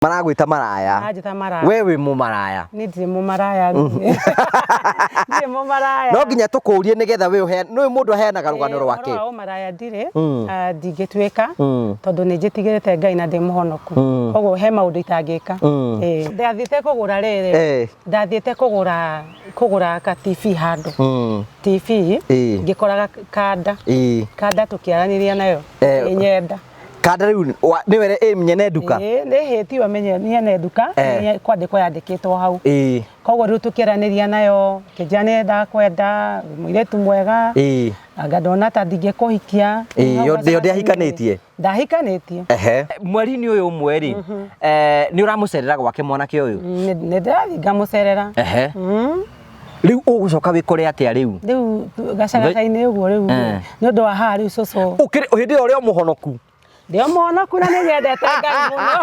Maragwĩta maraya. Maranjĩta maraya. We wĩ mũmaraya? Niĩ ndirĩ mũmaraya, ndirĩ mũmaraya. No nginya tũkũrie nĩgetha we ũheane, nĩ mũndũ aheanaga rũgano rwake. Ũhoro wa ũmaraya ndirĩ, ndingĩtuĩka tondũ nĩ njĩtigĩrĩte Ngai na ndĩ mũhonoku, koguo he maũndũ itangĩka. Ndathiĩte kũgũra rĩrĩ, ndathiĩte kũgũra ka TV handũ, TV ngĩkora kanda, kanda tũkĩaranĩria nayo ĩnyenda. Kanda rĩu nĩwe ĩ nyene nduka? Ĩĩ, nĩ hĩtiwe nyene nduka, kwandĩkwo yandĩkĩtwo hau. Koguo rĩu tũkĩaranĩria nayo, kĩnjĩra nĩ yendaga kwenda mũirĩtu mwega, anga ndona ta ndingĩkũhikia. Yo ndĩahikanĩtie? Ndahikanĩtie. Ehe. Mweri-inĩ ũyũ ũmwe rĩ, nĩ ũramũcerera gwake mwanake ũyũ? Nĩ ndĩrathiĩ ngamũcerera. Ehe. Rĩu ũgũcoka wĩkore atĩa rĩu? Rĩu gacagaca-inĩ ũguo rĩu nĩ ũndũ wa haha rĩu cũcũ. Ũkĩrĩ hĩndĩ ĩyo ũrĩ o mũhonoku? Ndĩ o mũhonoku na nĩ nyendete Ngai mũno.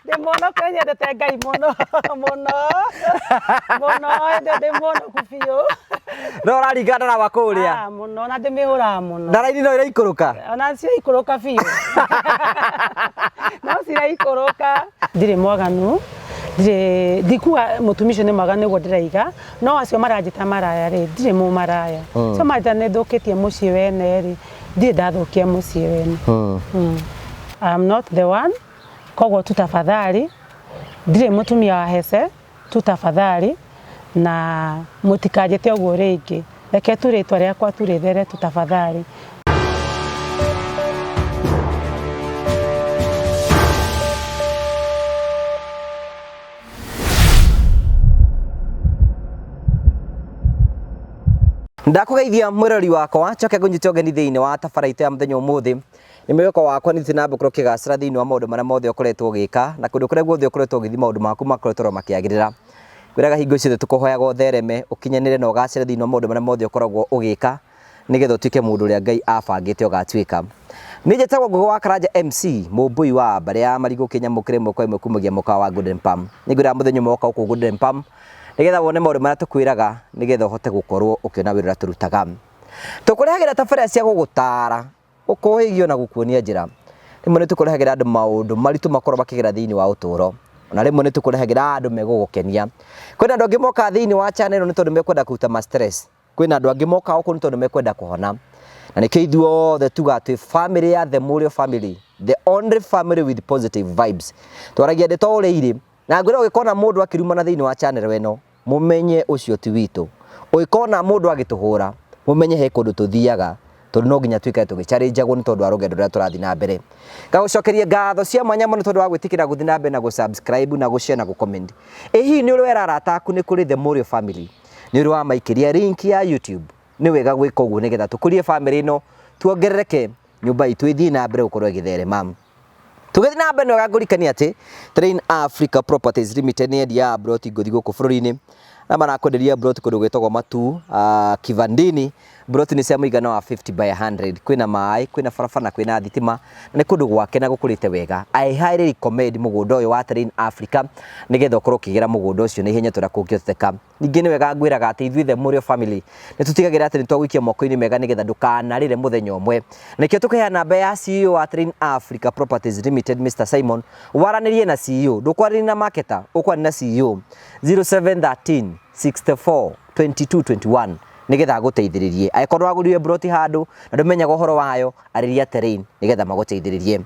Ndĩ mũhonoku na nyendete Ngai mũno mũno mũno, ĩndĩ ndĩ mũhonoku biũ. No ũraringa ndarawa kũrĩa? Ah, mũno, na ndĩmĩhũraga mũno. Na raini no ĩraikũrũka? Ona ciraikũrũka biũ. No ciraikũrũka. Ndirĩ mwaganu, ndirĩ, ndikuga mũtumia ũcio nĩ mwaganu nĩguo ndĩraiga, no acio maranjĩta maraya rĩ, ndirĩ mũmaraya. Acio maranjĩta nĩ thũkĩtie mũciĩ wene rĩ, ndirĩ ndathũkia mũciĩ wene. I am not the one, koguo tu tafadhali, ndirĩ mũtumia wa Hece, tu tafadhali, na mũtikanjĩte ũguo rĩngĩ. Reke tu rĩtwa rĩakwa tu rĩthere tu tafadhali. Ndakũgeithia mwĩrori wakwa, njoke ngũnyite ũgeni thĩinĩ wa tabara itũ ya mũthenya ũmũthĩ. Nĩ mwĩhoko wakwa nĩ na mbere ũkĩgacĩra thĩinĩ wa maũndũ marĩa mothe ũkoretwo ũgĩka, na kũndũ kũrĩa guothe ũkoretwo ũgĩthiĩ maũndũ maku makoretwo oro makĩagĩrĩra. Ngwĩraga hingo ciothe tũkũhoyaga ũthereme, ũkinyanĩre na ũgacĩre thĩinĩ wa maũndũ marĩa mothe ũkoragwo ũgĩka, nĩgetha ũtuĩke mũndũ ũrĩa Ngai abangĩte ũgatuĩka. Nĩ njĩtagwo Ngũgĩ wa Karanja MC, mũmbũi wa mbarĩ ya marigũ kĩnyamũ kĩrĩ kwa ĩmwe kumagia mũkawa wa Golden Palm. Nĩ ngwĩraga mũthenya ũmwe woka gũkũ Golden Palm, nĩgetha wone maũndũ marĩa tũkwĩraga, nĩgetha ũhote gũkorwo ũkĩona wĩra ũrĩa tũrutaga. Tũkũrehagĩra tabarĩra cia gũgũtara, gũkũhĩgia na gũkuonia njĩra. Rĩmwe nĩ tũkũrehagĩra andũ maũndũ maritũ makorwo makĩgera thĩinĩ wa ũtũũro. Ona rĩmwe nĩ tũkũrehagĩra andũ megũgũkenia. Kwĩna andũ angĩ mokaga thĩinĩ wa channel nĩ tondũ mekwenda kũruta ma stress. Kwĩna andũ angĩ mokaga gũkũ nĩ tondũ mekwenda kũhona. Na nĩkĩo ithuothe tugaga twĩ family ya The Mũrĩo family, the only family with positive vibes. Twaragia ndeto ũrĩa irĩ, na ngwĩra ũngĩkona mũndũ akĩrumana thĩinĩ wa channel ĩno, mũmenye ũcio ti witũ. Ũngĩkona mũndũ agĩtũhũra, mũmenye he kũndũ tũthiaga, tondũ no nginya tuikare tũgĩchallengeagwo nĩ tondũ wa rũgendo rũrĩa tũrathiĩ na mbere. Ngagũcokeria ngatho cia mwanya mũno tondũ wa gwĩtĩkĩra gũthiĩ na mbere na gũ-subscribe na gũ-share na gũ-comment. Ĩ hihi nĩ ũrĩ wera arata aku nĩ kũrĩ The Mũrĩo family? Nĩ ũrĩ wamaikĩria link ya YouTube? Nĩ wega gwĩka ũguo nĩgetha tũkũrie family ĩno, tuongerereke, nyũmba itũ ĩthiĩ na mbere gũkorwo ĩgĩtherema. Tũgĩthiĩ na mbere nĩ wega ngũririkanie atĩ Terrain Africa Properties Limited nĩ endia a mburoti ngũthi gũkũ bũrũri-inĩ na marakwenderia mburoti kũndũ gwĩtagwo Matuu, Kivandini. Mburoti nĩ cia mũigana wa 50 by 100, kwĩna maĩ, kwĩna barabara na kwĩna thitima, na nĩ kũndũ gwake na gũkũrĩte wega. I highly recommend mũgũnda ũyũ wa Terrain Africa nĩgetha ũkorwo ũkĩgĩra mũgũnda ũcio na ihenya ta ũrĩa kũngĩhoteka. Ningĩ nĩ wega ngwĩraga atĩ ithuĩ The Mũrĩo family nĩ tũtigagĩrĩra atĩ nĩ twagũikia moko-inĩ mega nĩgetha ndũkanarĩre mũthenya ũmwe. Nĩkĩo tũkũheana namba ya CEO wa Terrain Africa Properties Limited Mr. Simon, waranĩrie na CEO, ndũkwaranĩria na marketer, ũkwaranĩria na CEO 0713 64 22 21 nĩgetha agũteithĩrĩrie. Angĩkorwo wagũrire mburoti handũ na ndũmenyaga ũhoro wayo, arĩria Terrain nĩgetha magũteithĩrĩrie.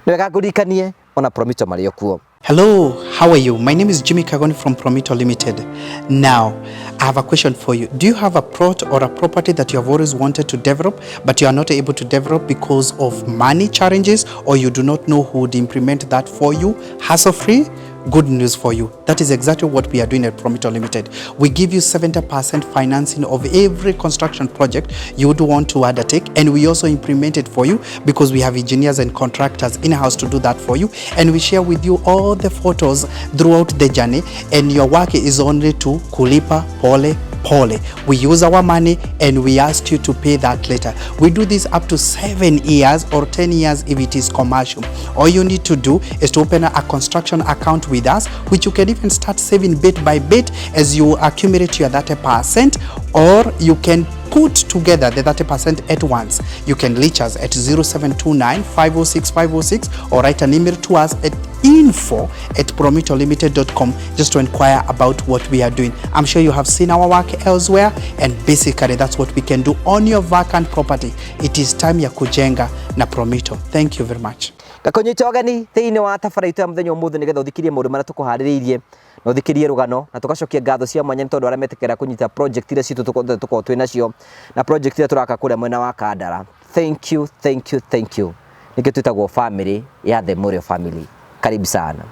Nĩ wega ngũririkanie ona Promito marĩ o kuo. Hello, how are you? My name is Jimmy Kagoni from Promito Limited. Now, I have a question for you. Do you have a plot or a property that you have always wanted to develop, but you are not able to develop because of money challenges, or you do not know who would implement that for you hassle-free? Good news for you. That is exactly what we are doing at Promito Limited. We give you 70% financing of every construction project you would want to undertake, and we also implement it for you because we have engineers and contractors in-house to do that for you, and we share with you all the photos throughout the journey, and your work is only to kulipa pole pole. We use our money and we ask you to pay that later. We do this up to 7 years or 10 years if it is commercial. All you need to do is to open a construction account with us, which you can even start saving bit by bit as you accumulate your 30%, or you can put together the 30% at once, you can reach us at 0729 506 506 or write an email to us at info@promitolimited.com just to inquire about what we are doing. I'm sure you have seen our work elsewhere, and basically that's what we can do on your vacant property. It is time ya kujenga na Promito. Thank you very much. Ngakũnyita ũgeni thĩinĩ wa tabara itũ ya mũthenya ũmũthĩ nĩgetha ũthikĩrie maũndũ marĩa tũkũharĩrĩirie na ũthikĩrie rũgano na tũgacokia ngatho cia mwanya nĩ tondũ arĩa metĩkĩra kũnyita project iria citũ tũkoragwo twĩ nacio na project iria tũraka kũrĩa mwena wa Kandara. Thank you, thank you, thank you. Nĩkĩo twĩtagwo family ya The Mũrĩo family. Karibu sana.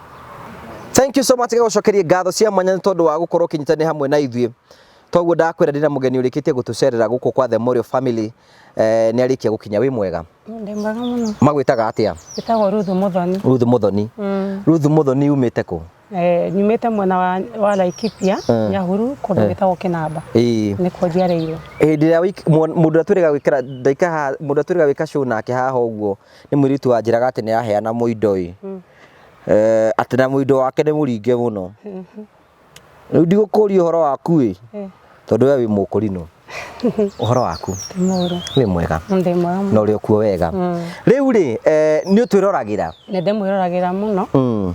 Thank you so much. Gũcokeria ngatho cia mwanya nĩ tondũ wa gũkorwo ũkĩnyitanĩra hamwe na ithuĩ. Toguo ndakwĩra ndĩna mũgeni ũrĩkĩtie gũtũcerera gũkũ kwa The Mũrĩo family, nĩ arĩkia gũkinya. Wĩ mwega? Ndĩ mwega mũno. Magwĩtaga atĩa? Ĩtagwo Ruth Muthoni. Ruth Muthoni. Ruth Muthoni, umĩte kũ? Nyumĩte mwena wa Laikipia, Nyahuru, kũndũ gwĩtagwo Kĩnamba. Nĩkuo njiarĩirwo. Hĩndĩ ĩrĩa mũndũ ũrĩa twĩrĩga gwĩkĩra ndaika haha, mũndũ ũrĩa twĩrĩga gwĩka show nake haha ũguo nĩ mũirĩtu wanjĩraga atĩ nĩ aheana mũindo ĩ. Atĩ na mũindo wake nĩ mũringe mũno. Rĩu ndigũkũria ũhoro waku ĩ, tondũ we wĩ mũkũrinũ. Ũhoro waku? Ti mũru. Wĩ mwega? Ndĩ mwega mũno. Na ũrĩ o kuo wega. Rĩu rĩ, nĩ ũtwĩroragĩra? Nĩ ndĩmwĩroragĩra mũno.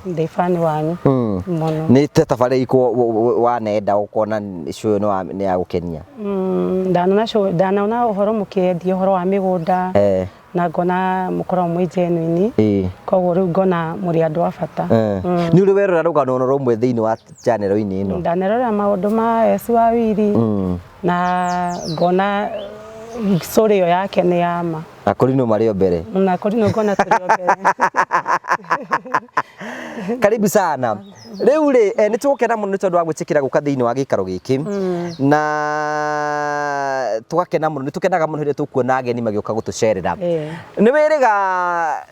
Ndĩ fan wanyu mũno. Nĩ ta tabarĩra ikũ wanenda ũkona show ĩno nĩ ya gũkenia? Ndanona show, ndanona ũhoro mũkĩendia ũhoro wa mĩgũnda na ngona mũkoragwo mwĩ genuine. Koguo rĩu ngona mũrĩ andũ a bata. Nĩ ũrĩ werora rũgano ona rũmwe thĩinĩ wa channel-inĩ ĩno? Ndanerorera maũndũ ma Esi wa Wiri na ngona story ĩyo yake nĩ ya ma. Akũrinũ marĩ o mbere. Na kũrinũ ngona tũrĩ o mbere. Karibu sana. Rĩu rĩ, nĩ tũgũkena mũno nĩ tondũ wa gwĩtĩkĩra gũka thĩinĩ wa gĩikaro gĩkĩ na tũgakena mũno, nĩ tũkenaga mũno rĩrĩa tũkuona ageni magĩũka gũtũcerera. Nĩ wĩrĩga,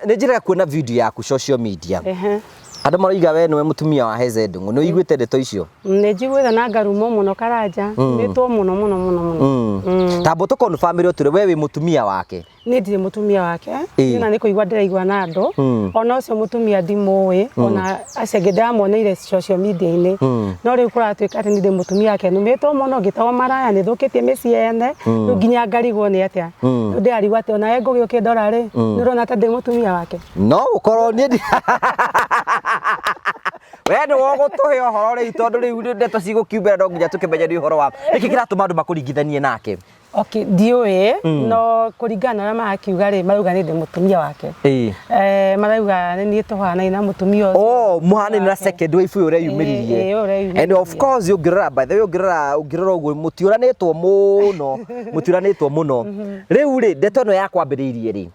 nĩ njĩrĩga kuona video yaku social media. Andũ maroiga we nĩwe mũtumia wa Heze Ndung'u. Nĩ ũiguĩte ndeto icio? Nĩ njiguĩte na ngarumwo mũno Karanja. Nĩtwo mũno mũno mũno mũno. Tamba tũkonfirm ũtwĩre we wĩ mũtumia wake. Niĩ ndirĩ mũtumia wake. Niĩ na nĩ kũigua ndĩraigua na andũ. Ona ũcio mũtumia ndimũĩ, ona acio angĩ ndĩramoneire social media-inĩ. No rĩu kũratuĩka atĩ niĩ ndĩ mũtumia wake. Numĩtwo mũno ngĩtagwo maraya, nĩ thũkĩtie mĩciĩ ene. Rĩu nginya ngarigwo nĩ atĩa. Rĩu ndĩrarigwo atĩ onawe Ngũgĩ ũkĩndora rĩ, nĩ ũrona ta ndĩ mũtumia wake? No ũkorwo niĩ we nĩ wogũtũhe ũhoro rĩu tondũ rĩu ndeto cigũkiumĩra no nginya tũkĩmenye nĩ ũhoro wa nĩkĩ kĩratũma andũ makũringithanie nake. Okay, ndiũĩ, no kũringana na ũrĩa marakiuga rĩ, marauga niĩ ndĩ mũtumia wake. Marauga nĩ niĩ tũhanaine na mũtumia ũcio. Oh, mũhanaine na second wife ũyũ ũreyumĩririe. Ĩĩ, ũreyumĩririe. And of course ũngĩrora, by the way, ũngĩrora ũguo mũtiũranĩtwo mũno, mũtiũranĩtwo mũno. Rĩu rĩ, ndeto ĩno yakwambĩrĩirie rĩ?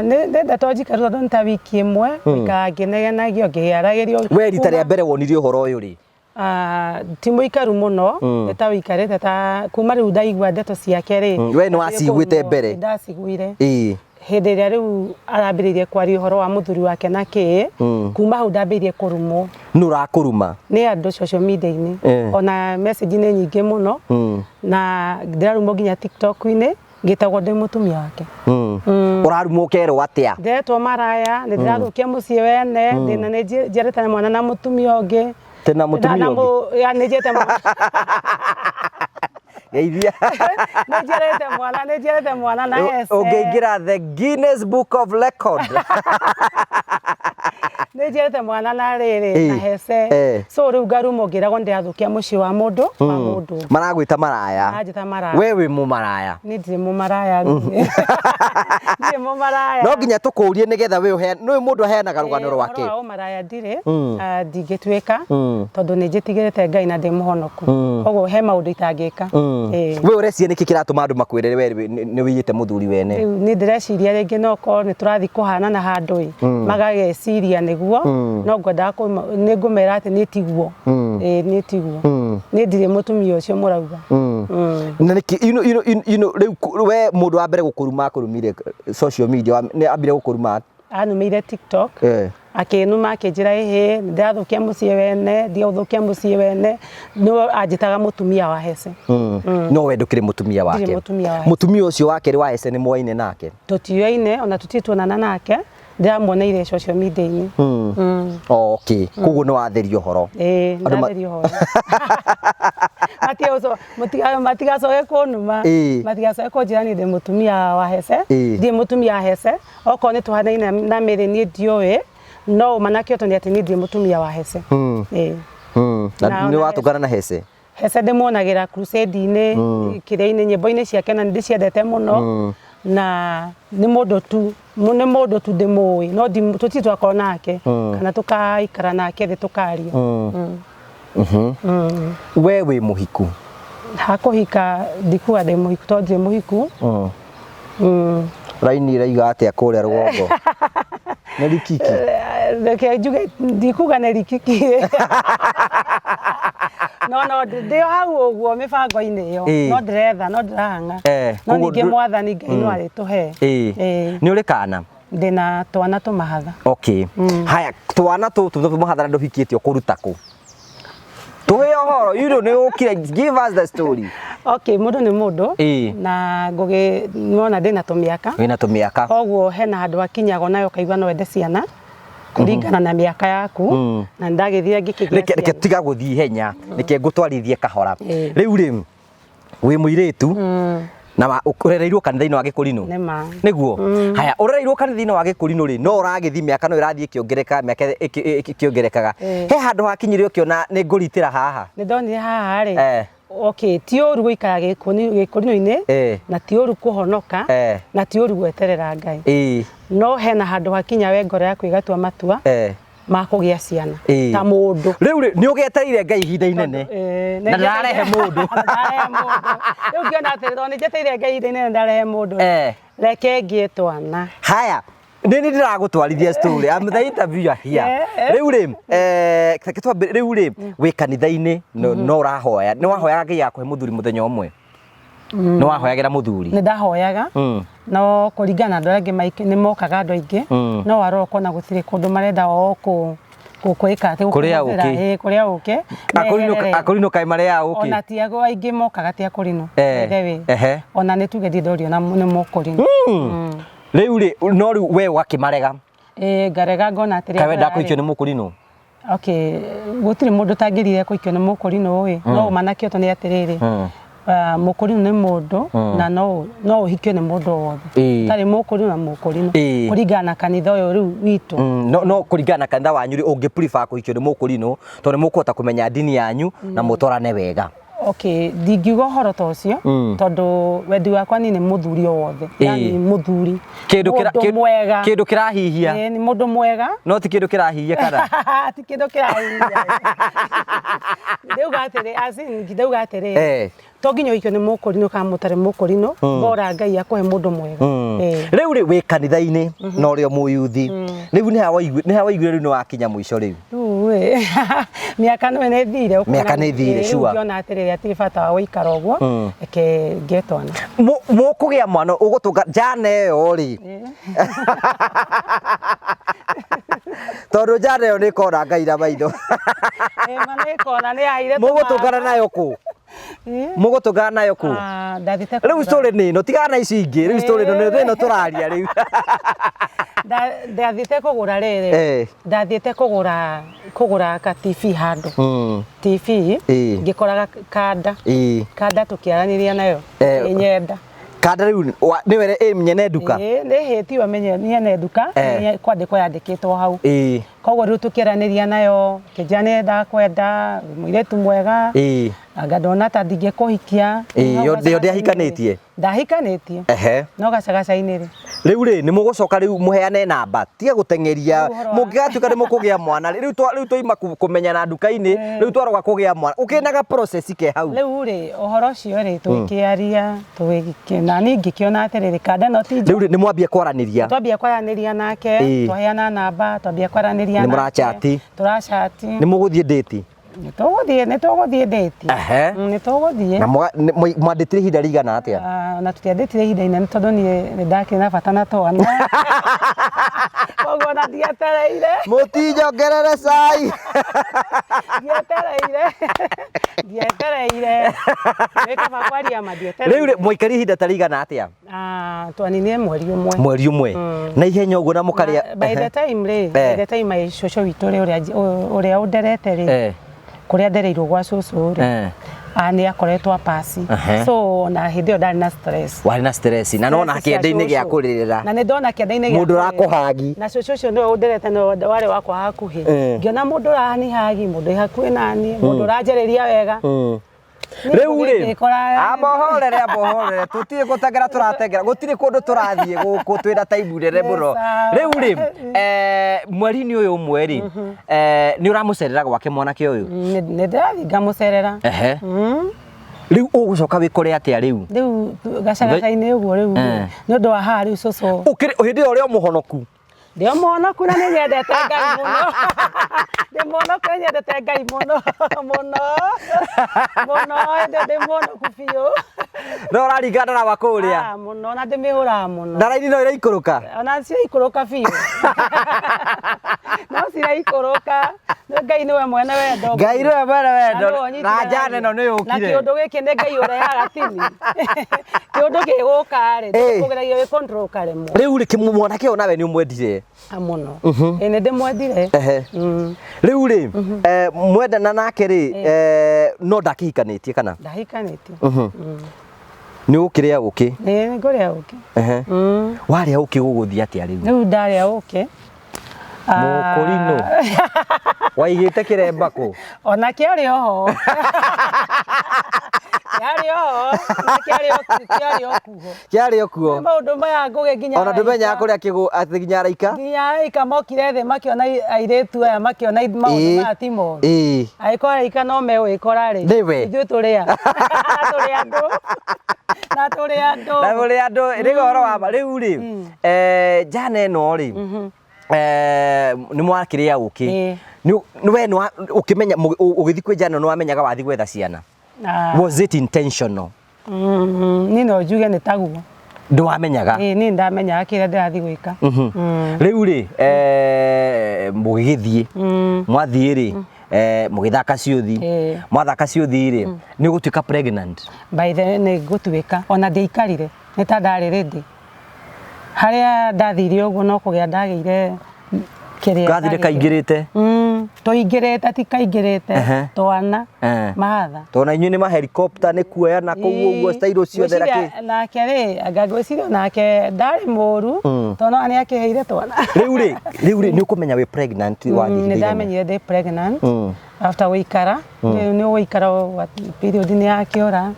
Nĩ ndeto njikaru tondũ nĩ ta wiki ĩmwe, ngĩikara ngĩnegenagio, ngĩaragĩrio. We rita rĩa mbere wonire ũhoro ũyũ rĩ? Ti mũikaru mũno, nĩ ta ũikarĩte ta kuma rĩu ndaigua ndeto ciake rĩ. We nĩ waciguĩte mbere? Ndaciguire. Hĩndĩ ĩrĩa rĩu arambĩrĩirie kwaria ũhoro wa mũthuri wake na kĩ, kuma hau ndambĩrĩirie kũrumwo. Nũ ũrakũruma? Nĩ andũ social media-inĩ. Ona message nĩ nyingĩ mũno. Na ndĩrarumwo nginya TikTok-inĩ, ngĩtagwo ndĩ mũtumia wake. Ũrarumwo ũkerwo atĩa? Ndĩretwo maraya, nĩ ndĩrathũkia mũciĩ wene, ndĩna nĩ njiarĩte mwana na mũtumia ũngĩ. Tena mũtumia ũngĩ? Ya, nĩ njiarĩte mwana. Geithia. Nĩ njiarĩte mwana, nĩ njiarĩte mwana na Hese. Ũngĩingĩra the Guinness Book of Record. Nĩ njiarĩte mwana na rĩrĩ, na Hese. So rĩu ngarumwo ngĩragwo ndĩrathũkia mũciĩ wa mũndũ, wa mũndũ. Maragwĩta maraya. Maranjĩta maraya. We wĩ mũmaraya? Niĩ ndirĩ mũmaraya. Ndirĩ mũmaraya. No nginya tũkũrie nĩgetha we ũheane, nĩ mũndũ aheanaga rũgano rwake. Ũhoro wa ũmaraya ndirĩ, ndingĩtuĩka, tondũ nĩ njĩtigĩrĩte Ngai na ndĩ mũhonoku. Koguo he maũndũ itangĩka. We ũreciria nĩkĩ kĩratũma andũ makwĩre we nĩ wĩiyĩte mũthuri wene? Rĩu niĩ ndĩreciria rĩngĩ no korwo nĩ tũrathiĩ kũhanana handũ ĩ, magageciria nĩguo, no ngwendaga nĩ ngũmera atĩ niĩ tiguo. Niĩ tiguo. Niĩ ndirĩ mũtumia ũcio mũrauga. Na nĩkĩ, rĩu we mũndũ wa mbere gũkũruma akũrumire social media, nĩ ambire gũkũruma? Anumĩire TikTok. Akĩnuma akĩnjĩra ĩhĩ, ndĩrathũkia mũciĩ wene, ndigũthũkia mũciĩ wene, no anjĩtaga mũtumia wa Hese. No we ndũkĩrĩ mũtumia wake. Ndirĩ mũtumia wa Hese. Mũtumia ũcio wake rĩ wa Hese nĩ mwoaine nake? Tũtioaine, ona tũtirĩ tuonana nake, ndĩramuoneire social media-inĩ. Okay. Koguo nĩ watheria ũhoro. Ĩĩ, Andũ ma- ndatheria ũhoro. Matigacoke kũnuma. Matigacoke kũnjĩra niĩ ndĩ mũtumia wa hece. Ndirĩ mũtumia wa hece. Okorwo nĩ tũhanaine na mĩrĩ niĩ ndiũĩ, no ũma na kĩoto nĩ atĩ niĩ ndirĩ mũtumia wa hece. Na nĩ watũngana na hece? Hece ndĩmuonagĩra crusade-inĩ, kĩrĩa-inĩ, nyĩmbo-inĩ ciake na nĩ ndĩciendete mũno. Na nĩ mũndũ tu, nĩ mũndũ tu ndĩmũĩ, no tũtirĩ twakorwo nake kana tũkaikara nake thĩ tũkaria. We wĩ mũhiku? Hakũhika ndikuga ndĩ mũhiku tondũ ndirĩ mũhiku. Raini ĩraiga atĩa kũrĩa rũgongo? Nĩ rikiki? Reke njuge ndikuga nĩ rikiki. No no ndĩ o hau ũguo mĩbango-inĩ ĩyo. No ndĩretha, no ndĩrahang'a. No ningĩ mwathani Ngai no arĩtũhe. Nĩ ũrĩ kana? Ndĩna twana tũmahatha. Okay. Haya, twana tũtũ tũmahatha na ndũhikĩte ũkũruta kũ? Tuhe ũhoro, you know, nĩ ũkire, give us the story. Okay, mũndũ nĩ mũndũ. Na ngũgĩ nona ndĩna tũmĩaka. Wĩna tũmĩaka. Koguo hena handũ hakinyagwo nayo ũkaigua no wende ciana kũringana na mĩaka yaku. Na ndagĩthire ngĩkĩgĩa Reke reke tiga gũthiĩ ihenya, reke ngũtwarithie kahora. Rĩu rĩ, wĩ mũirĩtu na ũrereirwo kanitha-inĩ wa Gĩkũrinũ? Nĩma. Nĩguo? Haya, ũrereirwo kanitha-inĩ wa Gĩkũrinũ rĩ, no ũragĩthiĩ mĩaka no ĩrathiĩ ĩkĩongereka, mĩaka ĩkĩongerekaga. He handũ hakinyire ũkĩona nĩ ngũritĩra haha? Nĩ ndonire haha rĩ, okay, ti ũru gũikara Gĩkũrinũ-inĩ, na ti ũru kũhonoka, na ti ũru gweterera Ngai. No hena handũ hakinya we ngoro yaku ĩgatua matua ma kũgĩa ciana ta mũndũ. Rĩu rĩ, nĩ ũgetereire Ngai ihinda inene na ndararehe mũndũ. Rĩu ngĩona atĩrĩ, tondũ nĩ njetereire Ngai ihinda inene ndarehe mũndũ, reke ngĩe twana. Haya, nĩ nĩ ndĩragũtwarithia story. I'm the interviewer here. Rĩu rĩ, reke twambe, rĩu rĩ, wĩ kanitha-inĩ no ũrahoya. Nĩ wahoyaga Ngai akũhe mũthuri mũthenya ũmwe? Nĩ wahoyagĩra mũthuri? Nĩ ndahoyaga. No kũringana na andũ arĩa angĩ nĩ mokaga andũ aingĩ, no warora ũkona gũtirĩ kũndũ marenda o gwĩka atĩ Kũrĩa ũkĩ. Kũrĩa ũkĩ. Akũrinũ kaĩ marĩaga ũkĩ? Ona ti aingĩ mokaga ti akũrinũ. By the way. Ona nĩ tuge ndirĩ ndorio na nĩ mũkũrinũ. Rĩu rĩ, no rĩu we ũgakĩmarega? Ngarega ngona atĩrĩ. Kaĩ wendaga kũhikio nĩ mũkũrinũ? Okay, gũtirĩ mũndũ ũtangĩrire kũhikio nĩ mũkũrinũ ĩ, no ũma na kĩoto nĩ atĩrĩrĩ, mũkũrinũ nĩ mũndũ na no ũhikio nĩ mũndũ o wothe. Ũtarĩ mũkũrinũ na mũkũrinũ. Kũringana na kanitha ũyũ rĩu witũ. No kũringana na kanitha wanyu rĩ, ũngĩ prefer kũhikio nĩ mũkũrinũ tondũ nĩ mũkũhota kũmenya ndini yanyu na mũtwarane wega. Okay, ndingiuga ũhoro ta ũcio tondũ wendi wakwa niĩ nĩ mũthuri o wothe. Yaani mũthuri. Mũndũ mwega. Kĩndũ kĩrahihia. Nĩ mũndũ mwega. No ti kĩndũ kĩrahihia kana? Ti kĩndũ kĩrahihia. Ndauga atĩrĩ, as in ndauga atĩrĩ, to nginya ũhikio nĩ mũkũrinũ kana mũtarĩ mũkũrinũ, bora Ngai akũhe mũndũ mwega. Rĩu rĩ, wĩ kanitha-inĩ na ũrĩ o mũyuthi. Rĩu nĩ ha waiguire rĩu nĩ wakinya mũico rĩu? Rĩu mĩaka no nĩ ĩthire. Mĩaka nĩ ĩthire, sure. Ngĩona atĩrĩrĩ hatirĩ bata wa gũikara ũguo, reke ngĩe twana. Mũkũgĩa mwana ũgũtũnga njana ĩyo rĩ. Tondũ njana ĩyo nĩ ĩkona Ngai na maitho. Ma nĩ ĩkona, nĩ yaheire Mũgũtũngana nayo kũ? Mũgũtũngana nayo kũ? Rĩu story nĩ ĩno, tigana na ici ingĩ, rĩu story ĩno nĩ ĩno tũraria rĩu. Ndathiĩte kũgũra rĩrĩ, ndathiĩte kũgũra ka TV handũ. TV, ngĩkora kanda. Kanda tũkĩaranĩria nayo, ĩnyenda. Kanda rĩu nĩwe nyene nduka? Nĩ hĩtiwe nyene nduka, kwandĩkwo yandĩkĩtwo hau. Koguo rĩu tũkĩaranĩria nayo, ngĩnjĩra nĩ yendaga kwenda, mũirĩtu mwega. Anga ndona ta ndingĩkũhikia. Yo ndĩahikanĩtie? Ndahikanĩtie. No gacagaca-inĩ rĩ. Rĩu rĩ, nĩ mũgũcoka rĩu mũheane namba, tiga gũteng'eria, mũngĩgatuĩka nĩ mũkũgĩa mwana rĩ, rĩu twaima kũmenyana nduka-inĩ, rĩu twaroga kũgĩa mwana, ũkĩnaga process ke hau. Rĩu rĩ, ũhoro ũcio rĩ, tũgĩkĩaria, na niĩ ngĩkĩona atĩrĩrĩ, kanda ĩno ti Rĩu rĩ, nĩ mwambia kwaranĩria? Twambia kwaranĩria nake, twaheana namba, twambia kwaranĩria nake. Nĩ mũrachati? Tũrachati. Nĩ mũgũthiĩ date? Nĩ tũgũthiĩ date. Nĩ tũgũthiĩ. Na mwandĩtire ihinda rĩigana atĩa? Na tũtiandĩtire ihinda inene tondũ niĩ nĩ ndakĩrĩ na bata na twana. Koguo ona ndietereire. Mũtinjongerere cai. Ndietereire. Ndietereire. Nĩ kaba kwaria ma ndietereire. Rĩu rĩ, mwaikarie ihinda ta rĩigana atĩa? Twaninire mweri ũmwe. Mweri ũmwe. Na ihenya ũguo na mũkarĩa. By the time rĩ, by the time cũcũ witũ rĩ, ũrĩa ũnderete rĩ, kũrĩa ndereirwo gwa cũcũ rĩ, Ah, nĩ akoretwo apasi. So ona hĩndĩ ĩyo ndarĩ na stress. Warĩ na stress na nona Stress cia kĩenda-inĩ gĩa cũcũ. kũrĩrĩra. Na nĩ ndona kĩenda-inĩ gĩa Mũndũ kũrĩrĩra. ũrakũhagi. Na cũcũ ũcio nĩwe ũnderete nĩwe warĩ wakwa hakuhĩ. Ngĩona mũndũ ũranihagi, mũndũ wĩ hakuhĩ naniĩ, mũndũ ũranjarĩria wega. Niĩ Rĩu rĩ, ngĩkora- amba ũhorere, amba ũhorere, tũtirĩ gũteng'era tũrateng'era, gũtirĩ kũndũ tũrathiĩ gũkũ twĩna taimu nene mũno. Nĩ sawa. Rĩu rĩ, mweri-inĩ ũyũ ũmwe rĩ, nĩ ũramũcerera gwake mwanake ũyũ? Nĩ ndĩrathiĩ ngamũcerera. Rĩu ũgũcoka wĩkore atĩa rĩu? Rĩu gacagaca-inĩ ũguo rĩu nĩ ũndũ wa haha rĩu cũcũ. Ũkĩrĩ hĩndĩ ĩyo ũrĩ o mũhonoku? Ndĩ o mũhonoku na nĩ nyendete Ngai mũno. Ndĩ mũhonoku na nyendete Ngai mũno mũno mũno, hĩndĩ ĩyo ndĩ mũhonoku biũ. No ũraringa ndarawa kũrĩa? Ah, mũno na ndĩmĩhũraga mũno. Na raini no ĩraikũrũka? Ona ciraikũrũka biũ. No ciraikũrũka. Nĩ Ngai nĩwe mwene wendo. Ngai nĩwe mwene wendo. Na nĩwe Na ũnyitithanagia. njane ĩno nĩ Na yũkire. kĩũndũ gĩkĩ nĩ Ngai ũrehaga tini. Kĩũndũ gĩgũka rĩ, kũgeragia wĩ control ũkaremwo. Rĩu rĩ, mwanake ũyũ nawe nĩ ũmwendire? Ah, mũno. Ĩĩ nĩ ndĩmwendire. Rĩu rĩ, mwendana nake rĩ, no ndakĩhikanĩtie kana? Ndahikanĩtie. Nĩ ũkĩrĩa ũkĩ? Nĩ ngũrĩa ũkĩ. Warĩa ũkĩ gũgũthiĩ atĩa rĩu? Rĩu ndarĩa ũkĩ. Mũkũrinũ. Waigĩte kĩremba kũ? Ona kĩarĩ oho. Kĩarĩ oho, na kĩarĩ o kuo. Kĩarĩ o kuo. Nĩ maũndũ maya ngũgĩ nginya Ona ndũmenyaga araika. kũrĩa kĩgũ atĩ nginya araika? Nginya araika mokire thĩ makĩona airĩtu aya makĩona maũndũ maya ti moru. Angĩkorwo araika no megwĩkora rĩ, Nĩwe. ithuĩ tũrĩ a? Tũrĩ andũ. Na tũrĩ andũ. Na mũrĩ andũ, rĩu ũhoro wa ma rĩu rĩ, njana ĩno rĩ, nĩ mwakĩrĩa ũkĩ. Nĩ we nĩ ũkĩmenya ũgĩthiĩ kwĩ njana nĩ wamenyaga wathiĩ gwetha ciana? Was it intentional? Niĩ no njuge nĩ taguo. Ndwamenyaga? Ĩĩ niĩ ndamenyaga kĩrĩa ndĩrathiĩ gwĩka. Rĩu rĩ, mũgĩgĩthiĩ, mwathiĩ rĩ, mũgĩthaka ciũthi, mwathaka ciũthi rĩ, nĩ ũgũtuĩka pregnant? By the way nĩ ngũtuĩka, ona ndiaikarire, nĩ ta ndarĩ ready. Harĩa ndathire ũguo no kũgĩa ndagĩire kĩrĩa. Gathire kaingĩrĩte? Tũingĩrĩte ti kaingĩrĩte, twana, mahatha. Tondũ inyuĩ nĩ ma helicopter nĩ kuoya na kũu ũguo style ciothe na kĩ. Nake rĩ, anga ngwĩciria nake ndarĩ mũru, tondũ no nĩ akĩheire twana. Rĩu rĩ, nĩ ũkũmenya wĩ pregnant wathiĩ Nĩ ndamenyire ndĩ pregnant after gũikara, nĩ ũgũikara period nĩ yakĩũra,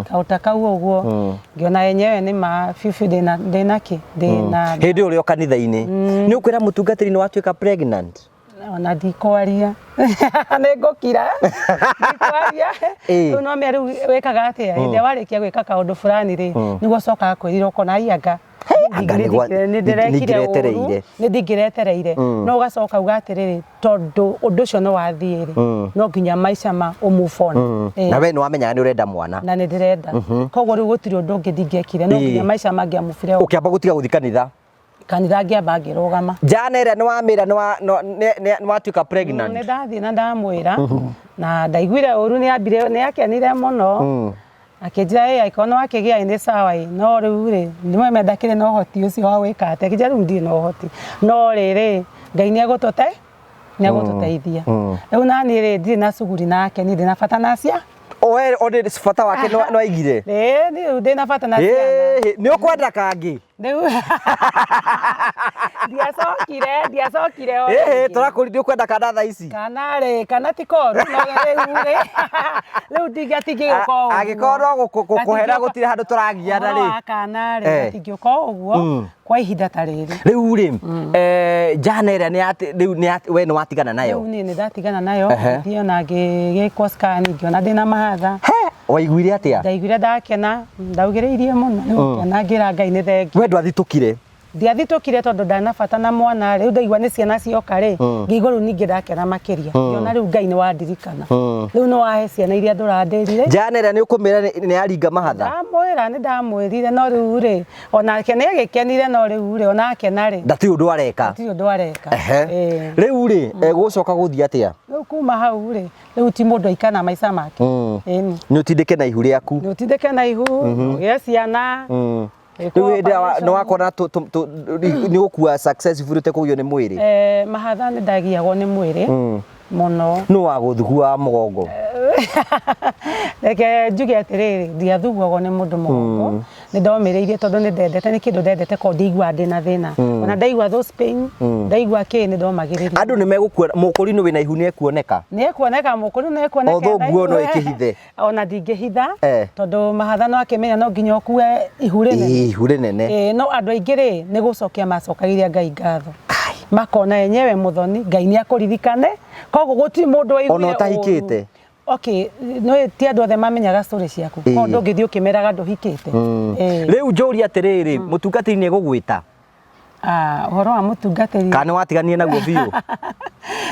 kaũta kau ũguo, ngĩona yenyewe nĩ ma biũ biũ ndĩna kĩ, ndĩna. Hĩndĩ ĩyo ũrĩ o kanitha-inĩ, nĩ ũkwĩra mũtungatĩri nĩ watuĩka pregnant? Ona ndikwaria. Nĩ ngũkira. Ndikwaria. Rĩu no menya rĩu wĩkaga atĩa? Hĩndĩ ĩrĩa warĩkia gwĩka kaũndũ fulani rĩ, nĩguo ũcokaga kwĩrira ũkona ai anga Anga nĩ ndĩrekire ũru, nĩ ndingĩretereire. No ũgacoka uga atĩrĩrĩ, tondũ ũndũ ũcio nĩ wathiĩ rĩ, no nginya maica ma ũ move on. Na we nĩ wamenyaga nĩ ũrenda mwana? Na nĩ ndĩrenda. Koguo rĩu gũtirĩ ũndũ ũngĩ ndingĩekire, no nginya maica mangĩamũbire. Ũkĩamba gũtiga gũthiĩ kanitha? Kanitha ngĩamba ngĩrũgama. Njana ĩrĩa nĩ wamĩra nĩ watuĩka pregnant? Nĩ ndathiĩ na ndamwĩra, na ndaiguire ũru, nĩ ambire nĩ akenire mũno. Akĩnjĩra ĩ angĩkorwo nĩ wakĩgĩa nĩ sawa ĩ, no rĩu rĩ, nĩ ndakĩrĩ na ũhoti ũcio wa gwĩka atĩa. Akĩnjĩra rĩu ndirĩ na ũhoti. No rĩrĩ, Ngai nĩ egũtũteithia. Rĩu naniĩ rĩ, ndirĩ na cuguri nake, niĩ ndĩna bata na cia. Oe one bata wake no aigire? Ĩĩ, niĩ ndĩna bata na ciana. Nĩ ũkwenda kangĩ? Rĩu ndiacokire o rĩngĩ. Tũrakũria nĩ ũkwenda kana thaa ici? Kana rĩ, kana ti koru, no rĩu rĩ, rĩu ndingĩũka ũguo. Angĩkorwo no gũkũhera gũtirĩ handũ tũragiana rĩ. Ũhoro wa kana rĩ, gatingĩũka ũguo kwa ihinda ta rĩrĩ. Rĩu rĩ, njana ĩrĩa nĩ atĩ rĩu nĩ atĩ we nĩ watigana nayo? Rĩu niĩ nĩ ndatigana nayo, ngĩthiĩ ona ngĩgĩkwo scan ngĩona ndĩna mahatha. Waiguire atĩa? Ndaiguire ndakena, ndaugĩrĩirie mũno, nĩ gũkena ngĩra Ngai nĩ thengiũ. We ndwathitũkire? Ndiathitũkire tondũ ndarĩ na bata na mwana rĩ, rĩu ndaigua nĩ ciana cioka rĩ, ngĩigua rĩu ningĩ ndakena makĩria. Ngĩona rĩu Ngai nĩ wandirikana. Rĩu nĩ wahe ciana iria ndũrandĩrire. Njana ĩrĩa nĩ ũkũmĩra nĩ yaringa mahatha? Ndamwĩra, nĩ ndamwĩrire no rĩu rĩ, onake nĩ agĩkenire no rĩu rĩ, ona akena rĩ. Ndatirĩ ũndũ areka. Hatirĩ ũndũ areka. Rĩu rĩ, gũcoka gũthiĩ atĩa? Rĩu kuma hau rĩ, rĩu ti mũndũ aikana maica make. Nĩ ũtindĩke na ihu rĩaku. Nĩ ũtindĩke na ihu, ũgĩe ciana. Rĩu hĩndĩ ĩrĩa nĩ wakona nĩ gũkua successfully ũtekũgio nĩ mwĩrĩ? Mahatha nĩ ndagiagwo nĩ mwĩrĩ mũno. Nũ wagũthuguaga mũgongo? Reke njuge atĩrĩrĩ, ndiathuguagwo nĩ mũndũ mũgongo, nĩ ndomĩrĩirie tondũ nĩ ndendete, nĩ kĩndũ ndendete ko ndiguaga ndĩna thĩna. Ona ndaigua those pain, ndaigua kĩ nĩ ndomagĩrĩria. Andũ nĩ megũkuona mũkũrinũ wĩna ihu nĩ ekuoneka. Nĩ ekuoneka, mũkũrinũ nĩ ekuoneka. Although nguo no ĩkĩhithe. Ona ndingĩhitha, Eh. tondũ mahatha no akĩmenya no nginya ũkue ihu rĩnene. Ĩĩ, ihu rĩnene. Ĩĩ, no andũ aingĩ rĩ, nĩ gũcokia macokagĩria Ngai ngatho. Makona enyewe mũthoni, Ngai nĩ akũririkane, koguo gũtirĩ mũndũ waiguire Ona ũtahikĩte? ũru. Okay, no ti andũ othe mamenyaga story ciaku. Ĩĩ. Koguo ndũngĩthiĩ ũkĩmeraga ndũhikĩte. Ĩĩ. Rĩu njũrie atĩrĩrĩ, mũtungatĩri nĩ egũgwĩta? Ah, ũhoro wa mũtungatĩri. Kana nĩ watiganire naguo biũ?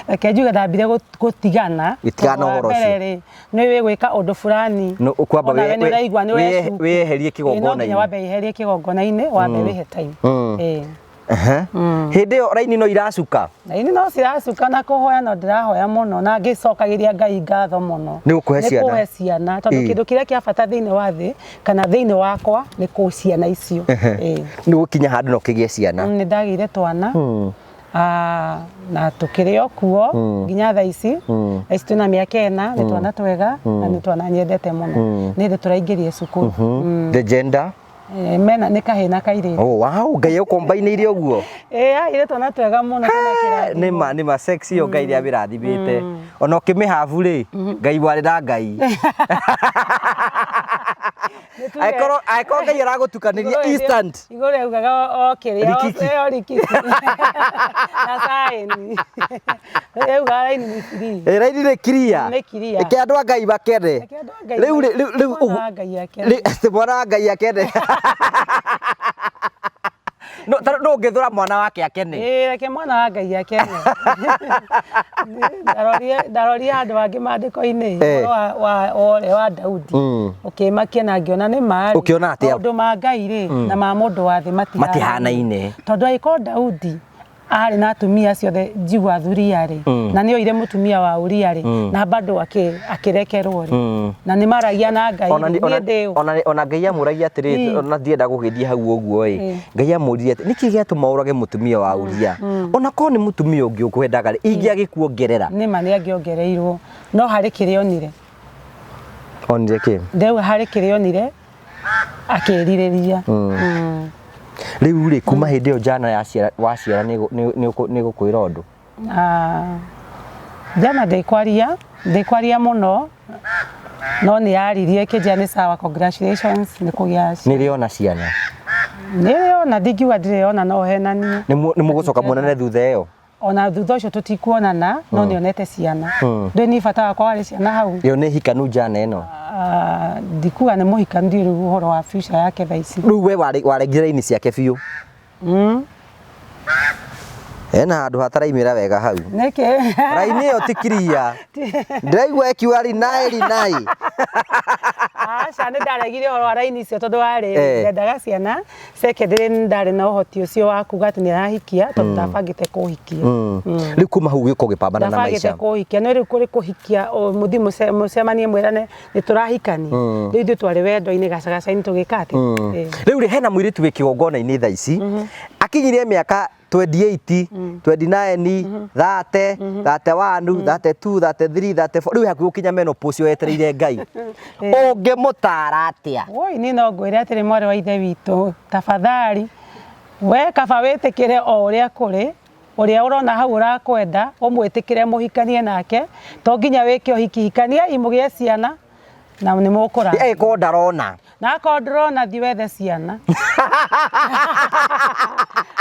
Reke njuge ndambire gũtigana. Gũtigana Tondũ wa ũhoro ũcio. mbere rĩ, nĩ wĩ gwĩka ũndũ fulani. No, ũkwamba Ona we nĩ ũraigua nĩ wecuku. wĩyeherie Ĩĩ, no nginya kĩgongona-inĩ. wambe wĩyeherie kĩgongona-inĩ, wambe wĩhe time. Ĩĩ. Ehe. Hĩndĩ ĩyo raini no iracuka. Raini no ciracuka na kũhoya no ndĩrahoya mũno na ngĩcokagĩria Ngai ngatho mũno. Nĩ gũkũhe ciana. Nĩ kũhe ciana tondũ Ĩĩ. kĩndũ kĩrĩa kĩa bata thĩinĩ wa thĩ kana thĩinĩ wakwa nĩ kũ ciana icio. Ĩĩ. Nĩ gũkinya handũ no kĩgĩe ciana. Nĩ ndagĩire twana. Ah, na tũkĩrĩ o kuo nginya thaa ici. Thaa ici twĩna mĩaka ĩna, nĩ twana twega na nĩ twana nyendete mũno. Nĩ hĩndĩ tũraingĩrie cukuru. The gender. Eh, mena nĩ kahĩĩ na kairĩtu. Oh, wow, Ngai ũkombainĩire ũguo. Ĩĩ aheire twana twega mũno twĩna kĩrathimo. Nĩ ma nĩ ma sex ĩyo Ngai nĩ amĩrathimĩte. Ona ũkĩmĩhabu rĩ, Ngai warĩ na Ngai. Angĩkorwo angĩkorwo Ngai aragũtukanĩria instant. Igũrũ yaugaga o kĩrĩa Rikiki. o rikiki. Na saini. Yaugaga raini nĩ free. Ĩ raini nĩ clear. Nĩ clear. Reke andũ a Ngai makene. Reke andũ a Ngai Rĩu rĩ- rĩu rĩu Mwana wa Ngai akene. Rĩ- atĩ mwana wa Ngai akene. No ta ndũngĩthũra mwana wake akene. Ĩĩ reke mwana wa Ngai akene. Ndarorie ndarorie handũ hangĩ maandĩko-inĩ Eh. ũhoro wa wa wa ũrĩa wa Daudi. Ũkĩmakia na ngĩona nĩ ma rĩ. Ũkĩona atĩa? Maũndũ ma Ngai rĩ na ma mũndũ wa thĩ Matihanaine. Tondũ angĩkorwo Daudi arĩ na atumia acio othe njigua thuria rĩ na nĩ oire mũtumia wa Uria rĩ na bado akĩrekerwo rĩ na nĩ maragia na Ngai Ona rĩ, ona niĩ ndĩ ũ? ona ona Ngai amũragia atĩrĩrĩ ona ndienda gũgĩthiĩ hau ũguo ĩ Ngai amũririe atĩ nĩkĩ gĩatũma ũrage mũtumia wa Uria ona korwo nĩ mũtumia ũngĩ ũkwendaga rĩ ingĩagĩkuongerera Nĩ ma nĩ angĩongereirwo no harĩ kĩrĩa onire. Onire kĩ? Ndauga harĩ kĩrĩa onire akĩrirĩria. Rĩu rĩ kuma hĩndĩ ĩyo Jana yaciara waciara nĩ gũkwĩra ũndũ? Ah, Jana ndĩkwaria ndĩkwaria mũno no nĩ yaririe ĩkĩnjĩra nĩ sawa congratulations nĩ kũgĩa Nĩ rĩona ciana? Nĩ rĩona ndingiuga ndirĩ ona no henanie. Nĩ mũgũcoka muonane thutha ĩyo? Ona thutha ũcio tũtikuonana no nĩonete ciana. Ndũĩ niĩ bata wakwa warĩ ciana hau. Ĩyo nĩ hikanu Jana ĩno? Ah, ndikuga nĩ mũhikanu ndiũĩ rĩu ũhoro wa future yake thaa ici. Rĩu we waregire raini ciake biũ? Hena handũ hataraimĩra wega hau. Nĩkĩ? Raini ĩyo ti clear. Ndĩraigua ĩkiuga rinai rinai. Aca nĩ ndaregire ũhoro wa raini icio tondũ warĩ Eh. ndendaga ciana secondary nĩ ndarĩ na ũhoti ũcio wa kuga atĩ nĩ arahikia tondũ ndabangĩte kũhikia. Rĩu kuma hau ũgĩũka ũgĩpambana na Ndabangĩte maica. kũhikia no rĩu kũrĩ kũhikia mũthiĩ mũcemanie mwĩrane nĩ tũrahikania. Rĩu ithuĩ twarĩ wendo-inĩ gacagaca-inĩ tũgĩka atĩ. Rĩu rĩ hena mũirĩtu wĩ kĩgongona-inĩ thaa ici akinyirie mĩaka 28, 29, 30, 31, 32, 33, 34 rĩu hakuhĩ gũkinya menopause wetereire Ngai. Ũngĩmũtara atĩa? Woi niĩ no ngwĩre atĩrĩ mwarĩ wa ithe witũ tafadhali we kaba wĩtĩkĩre o ũrĩa kũrĩ ũrĩa ũrona hau ũrakwenda ũmwĩtĩkĩre mũhikanie nake to nginya wĩke ũhiki hikaniai mũgĩe ciana na nĩ mũkũra Angĩkorwo ndarona. Na akorwo ndũrona thiĩ wethe ciana.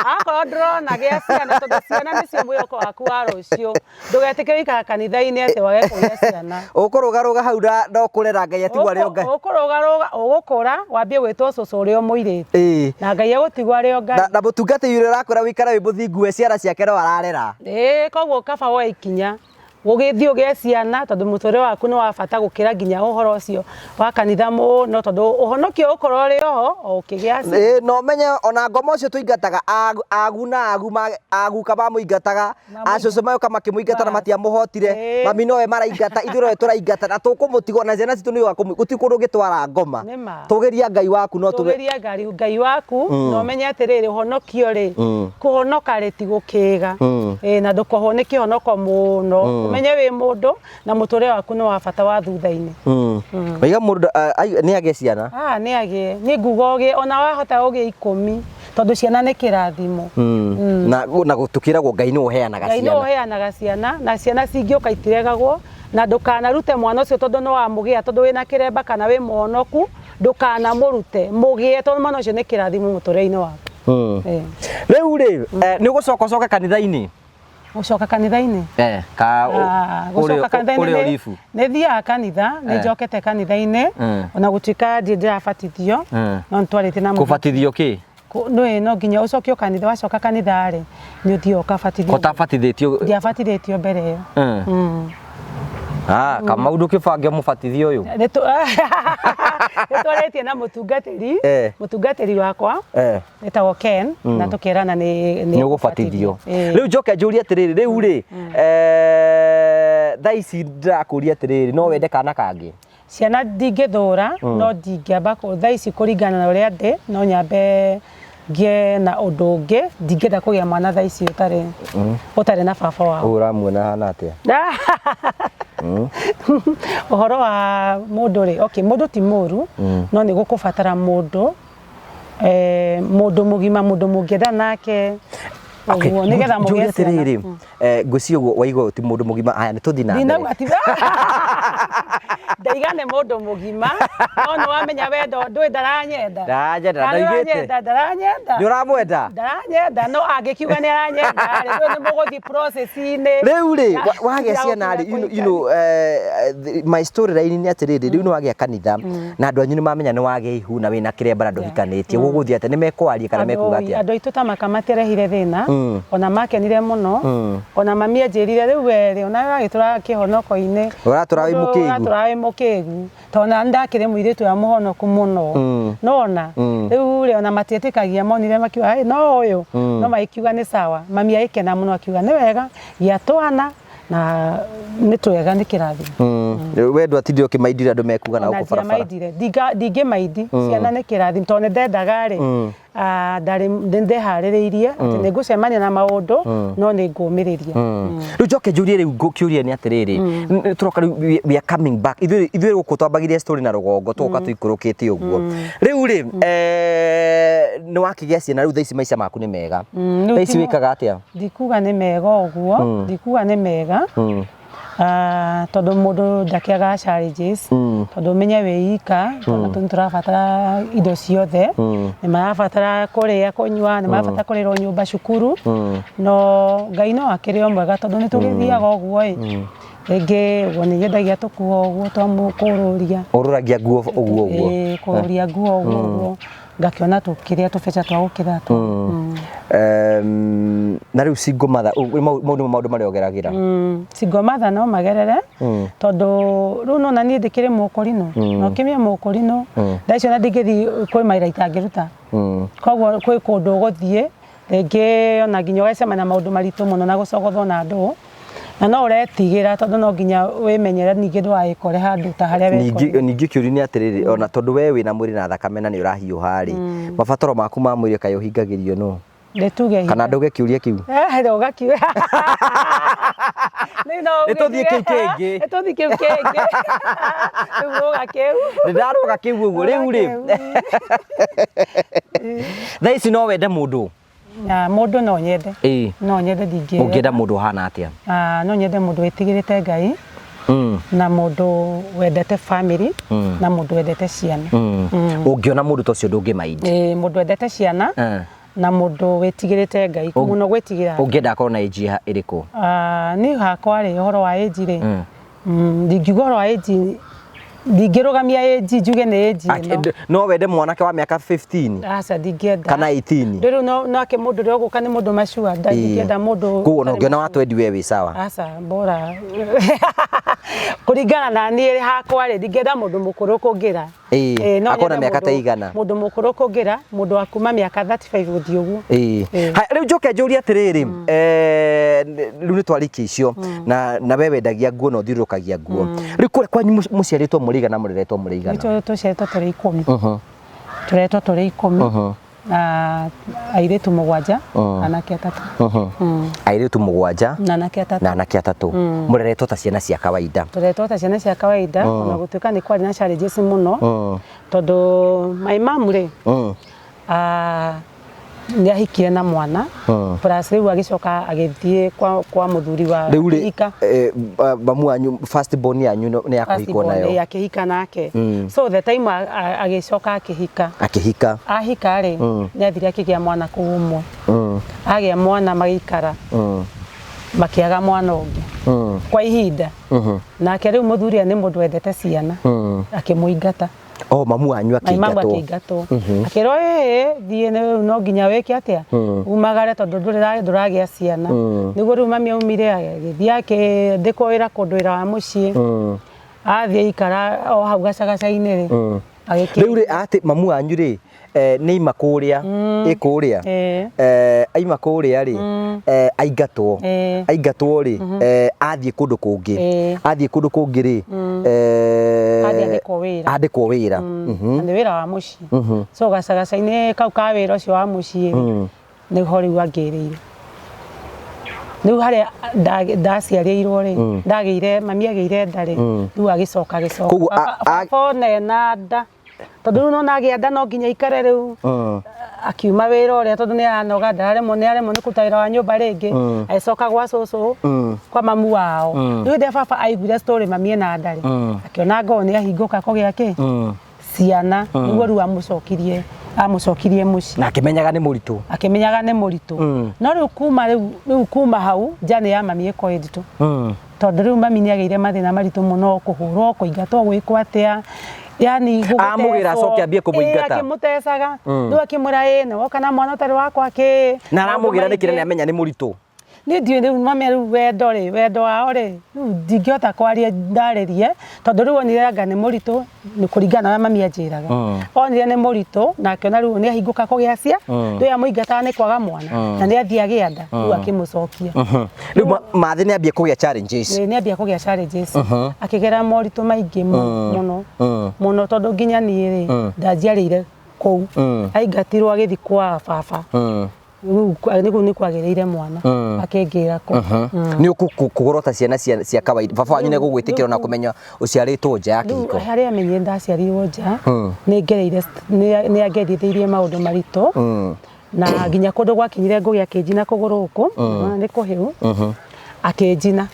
Akorwo ndũrona gĩa ciana tondũ ciana nĩcio mwĩhoko waku wa rũciũ. Ndũgetĩkĩre gũikara kanitha-inĩ atĩ wage kũgĩa ciana. Ũkũrũgarũga hau na no kũrera Ngai atigwo arĩ o Ngai. Ũkũrũgarũga ũgũkũra wambie gwĩtwo cũcũ ũrĩ o mũirĩtu. Ĩĩ. Na Ngai egũtigwo arĩ o Ngai. Na mũtungatĩri ũrĩa ũrakwĩra wĩikare wĩ mũthingu we ciana ciake no ararera. Ĩĩ koguo kaba woe ikinya ũgĩthiĩ ũgĩe ciana tondũ mũtũrĩre waku nĩ wa bata gũkĩra nginya ũhoro ũcio wa kanitha mũno tondũ ũhonokio ũgũkorwo ũrĩ oho o ũkĩgĩa ciana. Ĩĩ na ũmenye ona ngoma ũcio tũingataga agu na agu aguka mamũingataga acũcũ magoka makĩmũingata na matiamũhotire Ĩĩ. mami nowe maraingata ithuĩ nowe tũraingata na tũkũmũtigwo na ciana citũ nĩ gũtirĩ kũndũ ũngĩtwara ngoma. Nĩ ma. Tũgĩria Ngai waku no tũge Tũgĩria Ngai Ngai waku na ũmenye atĩrĩrĩ ũhonokio rĩ kũhonoka rĩ ti gũkĩga. Ĩĩ na ndũkohwo nĩ kĩhonoko mũno. Ũmenye wĩ mũndũ na mũtũrĩre waku nĩ wa bata wa thutha-inĩ. Waiga mũndũ nĩ agĩe ciana. Ah, nĩ agĩe, nĩ nguga ũgĩe ona wahota ũgĩe 10, tondũ ciana nĩ kĩrathimo. Na tũkĩragwo Ngai nĩwe ũheanaga Ngai nĩwe ciana. Ũheanaga ciana, na ciana cingĩũka itiregagwo, na ndũkanarute mwana ũcio tondũ nĩ wamũgĩa, tondũ wĩna kĩremba kana wĩ mũhonoku, ndũkanamũrute, mũgĩe tondũ mwana ũcio nĩ kĩrathimo mũtũrĩre-inĩ waku. Rĩu rĩ, nĩ ũgũcoka ũcoke kanitha-inĩ? Gũcoka kanitha-inĩ? Ka Ah, gũcoka kanitha-inĩ ũrĩ oribu? Nĩ thiaga kanitha, nĩ njokete kanitha-inĩ, ona gũtuĩka ndirĩ ndĩrabatithio, no nĩ twarĩtie na mũthuri. Kũbatithio kĩ? Nĩ no nginya ũcokio kanitha, wacoka kanitha rĩ, nĩ ũthiaga ũkabatithio. Ũtabatithĩtio? Ndiabatithĩtio mbere ĩyo. Ah, Kamau ndũkĩbange mũbatithio ũyũ. Nĩ twarĩtie na mũtungatĩri, mũtungatĩri wakwa, etagwo Ken, na tũkerana nĩ nĩ ũgũbatithio. Rĩu njoke njũrie atĩrĩrĩ, rĩu rĩ, thaa ici ndĩrakũria atĩrĩrĩ, no wende kana kangĩ? Ciana ndingĩthũra, no ndingĩamba thaa ici kũringana na ũrĩa ndĩ, no nyambe ngĩe na ũndũ ũngĩ, ndingĩenda kũgĩa mwana thaa ici ũtarĩ na baba wao. Ũyũ ũramuona ahana atĩa? Ũhoro wa mũndũ rĩ, okay, mũndũ ti mũru, no nĩ gũkũbatara mũndũ, mũndũ mũgima, mũndũ mũngĩenda nake, Okay, ũguo, nĩgetha mũgĩe njũrie ciana. atĩrĩrĩ, ngwĩciria ũguo waigua ũyũ ti mũndũ mũgima, haya nĩ tũthiĩ na mbere. Ndinauga ti ndaiga nĩ mũndũ mũgima, no nĩ wamenya wendo ndũĩ ndaranyenda. Ndaranyenda, Kana nĩ ndaigĩte. ũranyenda, ndaranyenda. Nĩ ũramwenda? Ndaranyenda, no angĩkiuga nĩ aranyenda rĩ, ndũĩ nĩ mũgũthiĩ process-inĩ. Rĩu rĩ, Ya, wagĩa ya ciana rĩ, gũkinya my story line nĩ atĩrĩrĩ, rĩu nĩ wagĩa kanitha, na andũ anyu nĩ mamenya nĩ wagĩa ihu na wĩna kĩremba na ndũhikanĩtie, gũgũthiĩ atĩa? Nĩ mekwaria kana mekuga atĩa? Andũ aitũ ta maka matiarehire thĩna, ona makenire mũno, ona mami anjĩrire rĩu we rĩ, ona we wagĩtũra kĩhonoko-inĩ. Ũratũra wĩ Mũndũ mũkĩgu. Ũratũra wĩ mũkĩgu. Tondũ ona ndakĩrĩ mũirĩtu ũrĩa mũhonoku mũno. Nona, rĩu rĩ, ona matiĩtĩkagia, monire makiuga, hey, no ũyũ. No magĩkiuga nĩ sawa. Mami agĩkena mũno akiuga nĩ wega, gĩa twana na nĩ twega, nĩ kĩrathimo. We ndwatindire ũkĩmaindire andũ mekuga na Ona gũkũ barabara? ndiamaindire. Ndingĩmaindi, ciana nĩ kĩrathimo, tondũ nĩ ndendaga rĩ, ndarĩ, nĩ ndeharĩrĩirie atĩ nĩ ngũcemania na maũndũ, no nĩ ngũmĩrĩria. Rĩu njoke njũrie rĩu kĩũria nĩ atĩrĩrĩ, tũroka rĩu, we are coming back. Ithuĩ gũkũ twambagirie story na rũgongo, tũgoka tũikũrũkĩte ũguo. Rĩu rĩ, nĩ wakĩgĩa ciana, rĩu thaa ici maica maku nĩ mega. Rĩu Thaa ici ti wĩkaga atĩa? Ndikuga nĩ mega ũguo, ndikuga nĩ mega. Tondũ mũndũ ndakĩagaga challenges, tondũ ũmenye wĩ ika, tondũ nĩ tũrabatara indo ciothe, nĩ marabatara kũrĩa, kũnyua, nĩ marabatara kũrĩrwo nyũmba, cukuru, no Ngai no akĩrĩ o mwega, tondũ nĩ tũgĩthiaga ũguo ĩ, rĩngĩ ũguo nĩ nyendagia tũkuo ũguo twamũkũrũria. Ũrũragia nguo ũguo ũguo? Ĩĩ, kũrũria nguo ũguo ũguo, ngakĩona tũkĩrĩa tũbeca twa gũkĩra tũ. Na rĩu single mother, mau nĩmo maũndũ marĩa ũgeragĩra? Single mother no magerere, tondũ rĩu nona niĩ ndĩkĩrĩ mũkũrinũ, na ũkĩmie mũkũrinũ, thaa icio ona ndingĩthiĩ kwĩ mawĩra itangĩruta. Koguo kwĩ kũndũ ũgũthiĩ, rĩngĩ ona nginya ũgacemania na maũndũ maritũ mũno na gũcogothwo na andũ, na no ũretigĩra tondũ no nginya wĩmenyere ningĩ ndũgagĩkore handũ ta harĩa wekorire. Ningĩ kĩũria nĩ atĩrĩrĩ, ona tondũ we wĩna mwĩrĩ na thakame na nĩ ũrahiũha rĩ, mabataro maku ma mwĩrĩ kaĩ ũhingagĩrio nũ? Nĩ tuge Kana ndũge kĩũria kĩu? Ndũga kiu. Nĩ no Nĩ tũthiĩ kĩu kĩngĩ. Nĩ tũthiĩ kĩu kĩngĩ. Rĩu rũga kĩu. Nĩ ndarũga kĩu ũguo. Rĩu rĩ, thaa ici no wende mũndũ? Na mũndũ no nyende. No nyende, ndingĩ. Ũngĩenda mũndũ ũhana atĩa? No nyende mũndũ wĩtigĩrĩte Ngai, na mũndũ wendete family, na mũndũ wendete ciana. Ũngĩona mũndũ ta ũcio ndũngĩmaindi? Ĩĩ, mũndũ wendete ciana na mũndũ wĩtigĩrĩte Ngai, mũno gwĩtigĩra. Ũngĩenda akorwo na age ĩrĩkũ? Niĩ hakwa rĩ, ũhoro wa age rĩ, ndingiuga ũhoro wa age, ndingĩrũgamia age njuge nĩ age ĩno. No wende mwanake wa mĩaka 15? Aca, ndingĩenda. Kana 18? Rĩu nake mũndũ ũrĩa ũgũka nĩ mũndũ macua, ndingĩenda mũndũ Koguo ona ũtarĩ ũngĩona wa 20 we wĩ sawa? Aca, bora. Kũringana na niĩ hakwa rĩ, ndingĩenda mũndũ mũkũrũ kũngĩra. No Akorwo na nyende mĩaka ta igana? Mũndũ mũkũrũ kũngĩra, mũndũ wa kuma mĩaka 35 gũthiĩ ũguo. Haya, rĩu njoke njũrie atĩrĩrĩ, rĩu nĩ twarĩkia icio, na we wendagia nguo na ũthiũrũrũkagia nguo. Rĩu kũrĩa kwanyu mũciarĩtwo mũrĩ igana, mũreretwo mũrĩ igana? Gwitũ tũciarĩtwo tũrĩ 10. Tũreretwo tũrĩ 10. Na airĩtu 7, anake 3. Airĩtu 7 na anake 3. Na anake 3. Mũreretwo ta ciana cia kawaida? Tũreretwo ta ciana cia kawaida, ona gũtuĩka nĩ kwarĩ na challenges mũno, tondũ my mom rĩ, nĩ ahikire na mwana, plus rĩu agĩcoka agĩthiĩ kwa mũthuri wa Rĩu rĩ, akĩhika. Mamu wanyu, first born yanyu nĩ akũhikwo nayo? Akĩhika nake. So the time agĩcoka akĩhika. Akĩhika. Ahika rĩ, nĩ athire akĩgĩa mwana kũu ũmwe. Agĩa mwana magĩikara. Makĩaga mwana ũngĩ. Kwa ihinda. Nake rĩu mũthuri nĩ mũndũ wendete ciana. Akĩmũingata. Oh, mamu wanyu My mamu akĩingatwo. Akĩingatwo. Akĩrwo ĩĩ thiĩ rĩu no nginya wĩke atĩa? Umagare tondũ ndũragĩa ciana. Nĩguo rĩu mami aumire agĩthiĩ akĩandĩkwo wĩra kũndũ wĩra wa mũciĩ. Athiĩ aikara o hau gacagaca-inĩ rĩ. Agĩkĩ Rĩu rĩ atĩ mamu wanyu rĩ, nĩ ima kũrĩa, ĩ kũrĩa. Aima kũrĩa rĩ, aingatwo. Aingatwo rĩ, athiĩ kũndũ kũngĩ. Athiĩ kũndũ kũngĩ rĩ, Athiĩ andĩkwo wĩra. Andĩkwo wĩra. Na nĩ wĩra wa mũciĩ. So gacagaca-inĩ kau ka wĩra ũcio wa mũciĩ rĩ, nĩho rĩu angĩrĩire. Rĩu harĩa ndaciarĩirwo rĩ, ndagĩire, mami agĩire nda rĩ, rĩu agĩcoka agĩcoka. Koguo Baba ona ena nda. Tondũ rĩu nona agĩa nda no nginya aikare rĩu. Akiuma wĩra ũrĩa tondũ nĩ aranoga, ndararemwo, nĩ aremwo nĩ kũruta wĩra wa nyũmba rĩngĩ. Agĩcoka gwa cũcũ, kwa mamu wao. Rĩu hĩndĩ ĩrĩa baba aiguire story mami ena nda rĩ, akĩona ngoo nĩ ahingũka kũgĩa kĩ? Ciana. Nĩguo rĩu amũcokirie mũciĩ. Na akĩmenyaga nĩ mũritũ. Akĩmenyaga nĩ mũritũ. No rĩu kuma rĩu, rĩu kuma hau njane ya mami ĩko ĩnditũ. Tondũ rĩu mami nĩ agĩire mathĩna maritũ mũno, kũhũrwo, kũingatwo, gwĩkwo atĩa. Yani gũgũtecwo. Amũgĩra acoke ambie kũmũingata. Ĩĩ, akĩmũtecaga. Rĩu akĩmwĩra, ĩĩ, nĩ woka na mwana ũtarĩ wakwa kĩ. Na aramũgĩra nĩkĩ na Maũndũ nĩ amenya nĩ mũritũ? Niĩ ndiũĩ rĩu mami rĩu wendo rĩ, wendo wao rĩ, rĩu ndingĩhota kwaria ndarĩrie, tondũ rĩu onire anga nĩ mũritũ, nĩ kũringana na ũrĩa mami anjĩraga. Onire nĩ mũritũ, na akĩona rĩu nĩ ahingũka kũgĩa cia, rĩu amũingataga nĩ kwaga mwana, na nĩ athiĩ agĩa nda, rĩu akĩmũcokia. Rĩu mathĩ nĩ ambia kũgĩa challenges. Ĩĩ, nĩ ambia kũgĩa challenges. Akĩgera moritũ maingĩ mũno, mũno, tondũ nginya niĩ rĩ, ndanjiarĩire kũu. Aingatirwo agĩthiĩ kwa baba. Rĩu nĩguo nĩ kwagĩrĩire mwana, akĩngĩra kũu. Nĩ ũkũgũrwo ta ciana cia kawaida. Baba wanyu nĩ egũgwĩtĩkĩra na kũmenya ũciarĩtwo nja ya Rĩu kĩhiko. harĩa amenyire ndaciarirwo nja, nĩ ngereire nĩ angerithĩirie maũndũ maritũ. Na nginya kũndũ gwakinyire ngũgĩ akĩnjina kũgũrũ gũkũ, nĩ kũhĩu. Akĩnjina.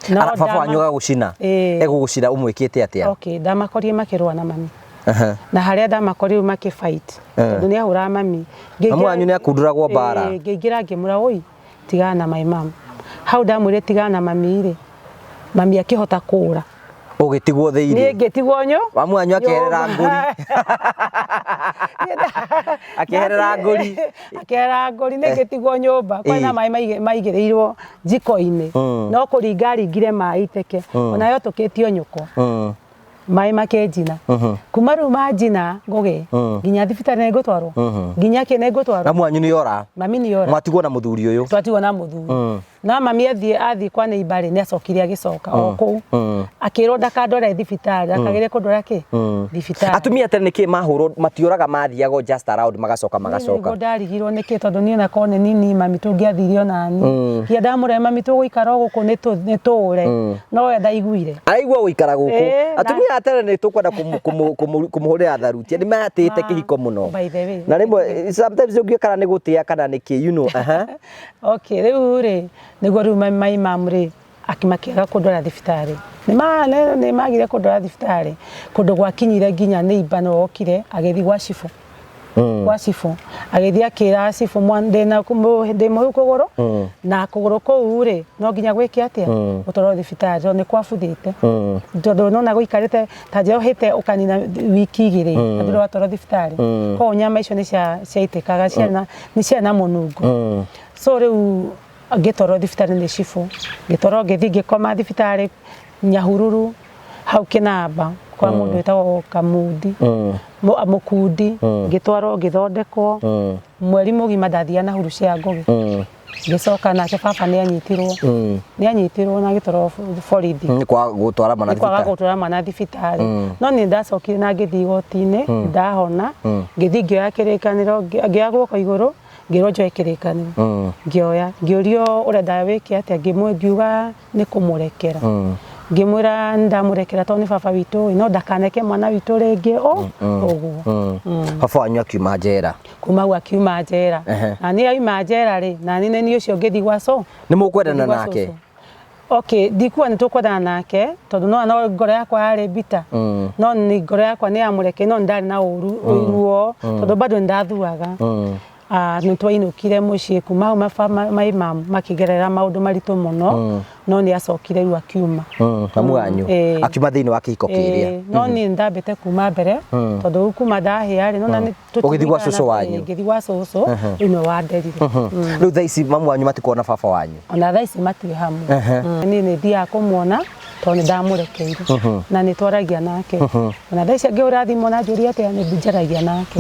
No Ara, baba wanyu agagũcina? Ĩĩ. Egũgũcina ũmwĩkĩte atĩa? Okay, ndamakorire makĩrũa na mami. Na harĩa ndamakorire makĩfight. Tondũ nĩ ahũraga mami. Mamu wanyu nĩ akunduragwo mbara? Ĩĩ, ngĩingĩra ngĩmwĩra, oi, tigana na my mom. Hau ndamwĩrire tigana na mami rĩ, mami akĩhota kũũra. Ũgĩtigwo thĩinĩ? Niĩ ngĩtigwo Mamu wanyu akĩherera ngũri. Akĩherera ngũri. Akĩherera ngũri, nĩ ngĩtigwo nyũmba. Kwarĩ na maĩ maigĩrĩirwo jiko-inĩ. No kũringa aringire maĩ iteke. Ona yo tũkĩtio nyũkwa. Maĩ makĩnjina. Kuma rĩu manjina ngũgĩ, nginya thibitarĩ nĩ ngũtwarwo. Nginya kĩ nĩ ngũtwarwo. Mamu wanyu nĩ ora. Mami nĩ ora. Mwatigwo na mũthuri ũyũ. Twatigwo na mũthuri. Na mami athiĩ kwa neighbor rĩ, nĩ acokire agĩcoka o kũu. Akĩrwo ndakandware thibitarĩ, ndakagĩre kũndwara kĩ? Thibitarĩ. Atumia tene nĩkĩ mahũrwo matioraga mathiago just around magacoka magacoka. Nĩguo ndarigirwo nĩkĩ tondũ niĩ ona korwo nĩ nini mami tũngĩathire ona niĩ. Nginya ndamũre mami tũgũikara o gũkũ nĩ tũũre. No we ndaiguire. Araigua gũikara gũkũ. Ĩĩ, na Atumia a tene nĩ tũkwenda kũmũhũrĩra tharuti. Nĩ matĩĩte kĩhiko mũno. By the way. Na rĩmwe sometimes ũngĩũkara nĩ gũtĩa kana nĩkĩ, you know, aha. Okay, rĩu rĩ, nĩguo rĩu my mom rĩ, makĩaga kũndwara thibitarĩ. Nĩ magire kũndwara thibitarĩ. Kũndũ gwakinyire nginya neighbor no okire, agĩthiĩ gwa cibũ. Gwa cibũ. Agĩthiĩ akĩra cibũ, ndĩna ndĩ mũhĩu kũgũrũ, na kũgũrũ kũu rĩ, no nginya gwĩke atĩa? Gũtwarwo thibitarĩ, tondũ nĩ kwabuthĩte. Tondũ nona gũikarĩte ta njohete ũkanina wiki igĩrĩ, na ndũrĩ watwarwo thibitarĩ. Koguo nyama icio nĩ ciaitĩkaga, nĩ ciarĩ na mũnungo. So rĩu ngĩtwarwo thibitarĩ nĩ cibũ. Ngĩtwarwo ngĩthiĩ ngĩkoma thibitarĩ Nyahururu, hau Kĩnamba, kwa mũndũ wĩtagwo Kamundi, Mũkundi, ngĩtwarwo ngĩthondekwo. Mweri mũgima ndathiaga na huru cia Ngũgĩ. Ngĩcoka nake baba nĩ anyitirwo. Nĩ anyitirwo na agĩtwarwo borithi. Nĩ kwaga gũtwara mwana Nĩ kwaga thibitarĩ. gũtwara mwana thibitarĩ. No nĩ ndacokire na ngĩthiĩ igoti-inĩ, ndahona, ngĩthiĩ ngĩoya kĩrĩkanĩro, ngĩoya guoko igũrũ, ngĩrwo njoe kĩrĩkanĩro. Ngĩoya, ngĩũrio ũrenda wĩke atĩa, ngiuga nĩ kũmũrekera. Ngĩmwĩra nĩ ndamũrekera tondũ nĩ baba witũ, no ndakaneke mwana witũ rĩngĩ ũguo. Baba wanyu akiuma njera. Kuma hau akiuma njera. Na niĩ auma njera rĩ, na niĩ nĩ niĩ ũcio ngĩthiĩ gwa cũ. Nĩ mũkwendana Ngĩthiĩ gwa nake? cũcũ. Okay, ndikuga nĩ tũkwendana nake tondũ no ngoro yakwa yarĩ bitter. No nĩ ngoro yakwa nĩ yamũrekeire no nĩ ndarĩ na ũru ruo tondũ bado nĩ ndathuaga. Nĩ twainũkire mũciĩ kuma hau my mum makĩgerera maũndũ maritũ mũno no nĩ acokire rĩu akiuma. Mamu wanyu akiuma thĩinĩ wa kĩhiko kĩrĩa. No niĩ ndambĩte kuma mbere tondũ rĩu kuma ndahĩa rĩ, nĩwona nĩ Ũgĩthiĩ gwa cũcũ wanyu? Ngĩthiĩ gwa cũcũ, rĩu nĩwe wanderire. Rĩu thaa ici mamu wanyu matikuona baba wanyu? Ona thaa ici matirĩ hamwe. Niĩ nĩ thiaga kũmuona tondũ nĩ ndamũrekeire na nĩ twaragia nake. Ona thaa ici angĩhũra thimũ na anjũrie atĩa nĩ njaragia nake.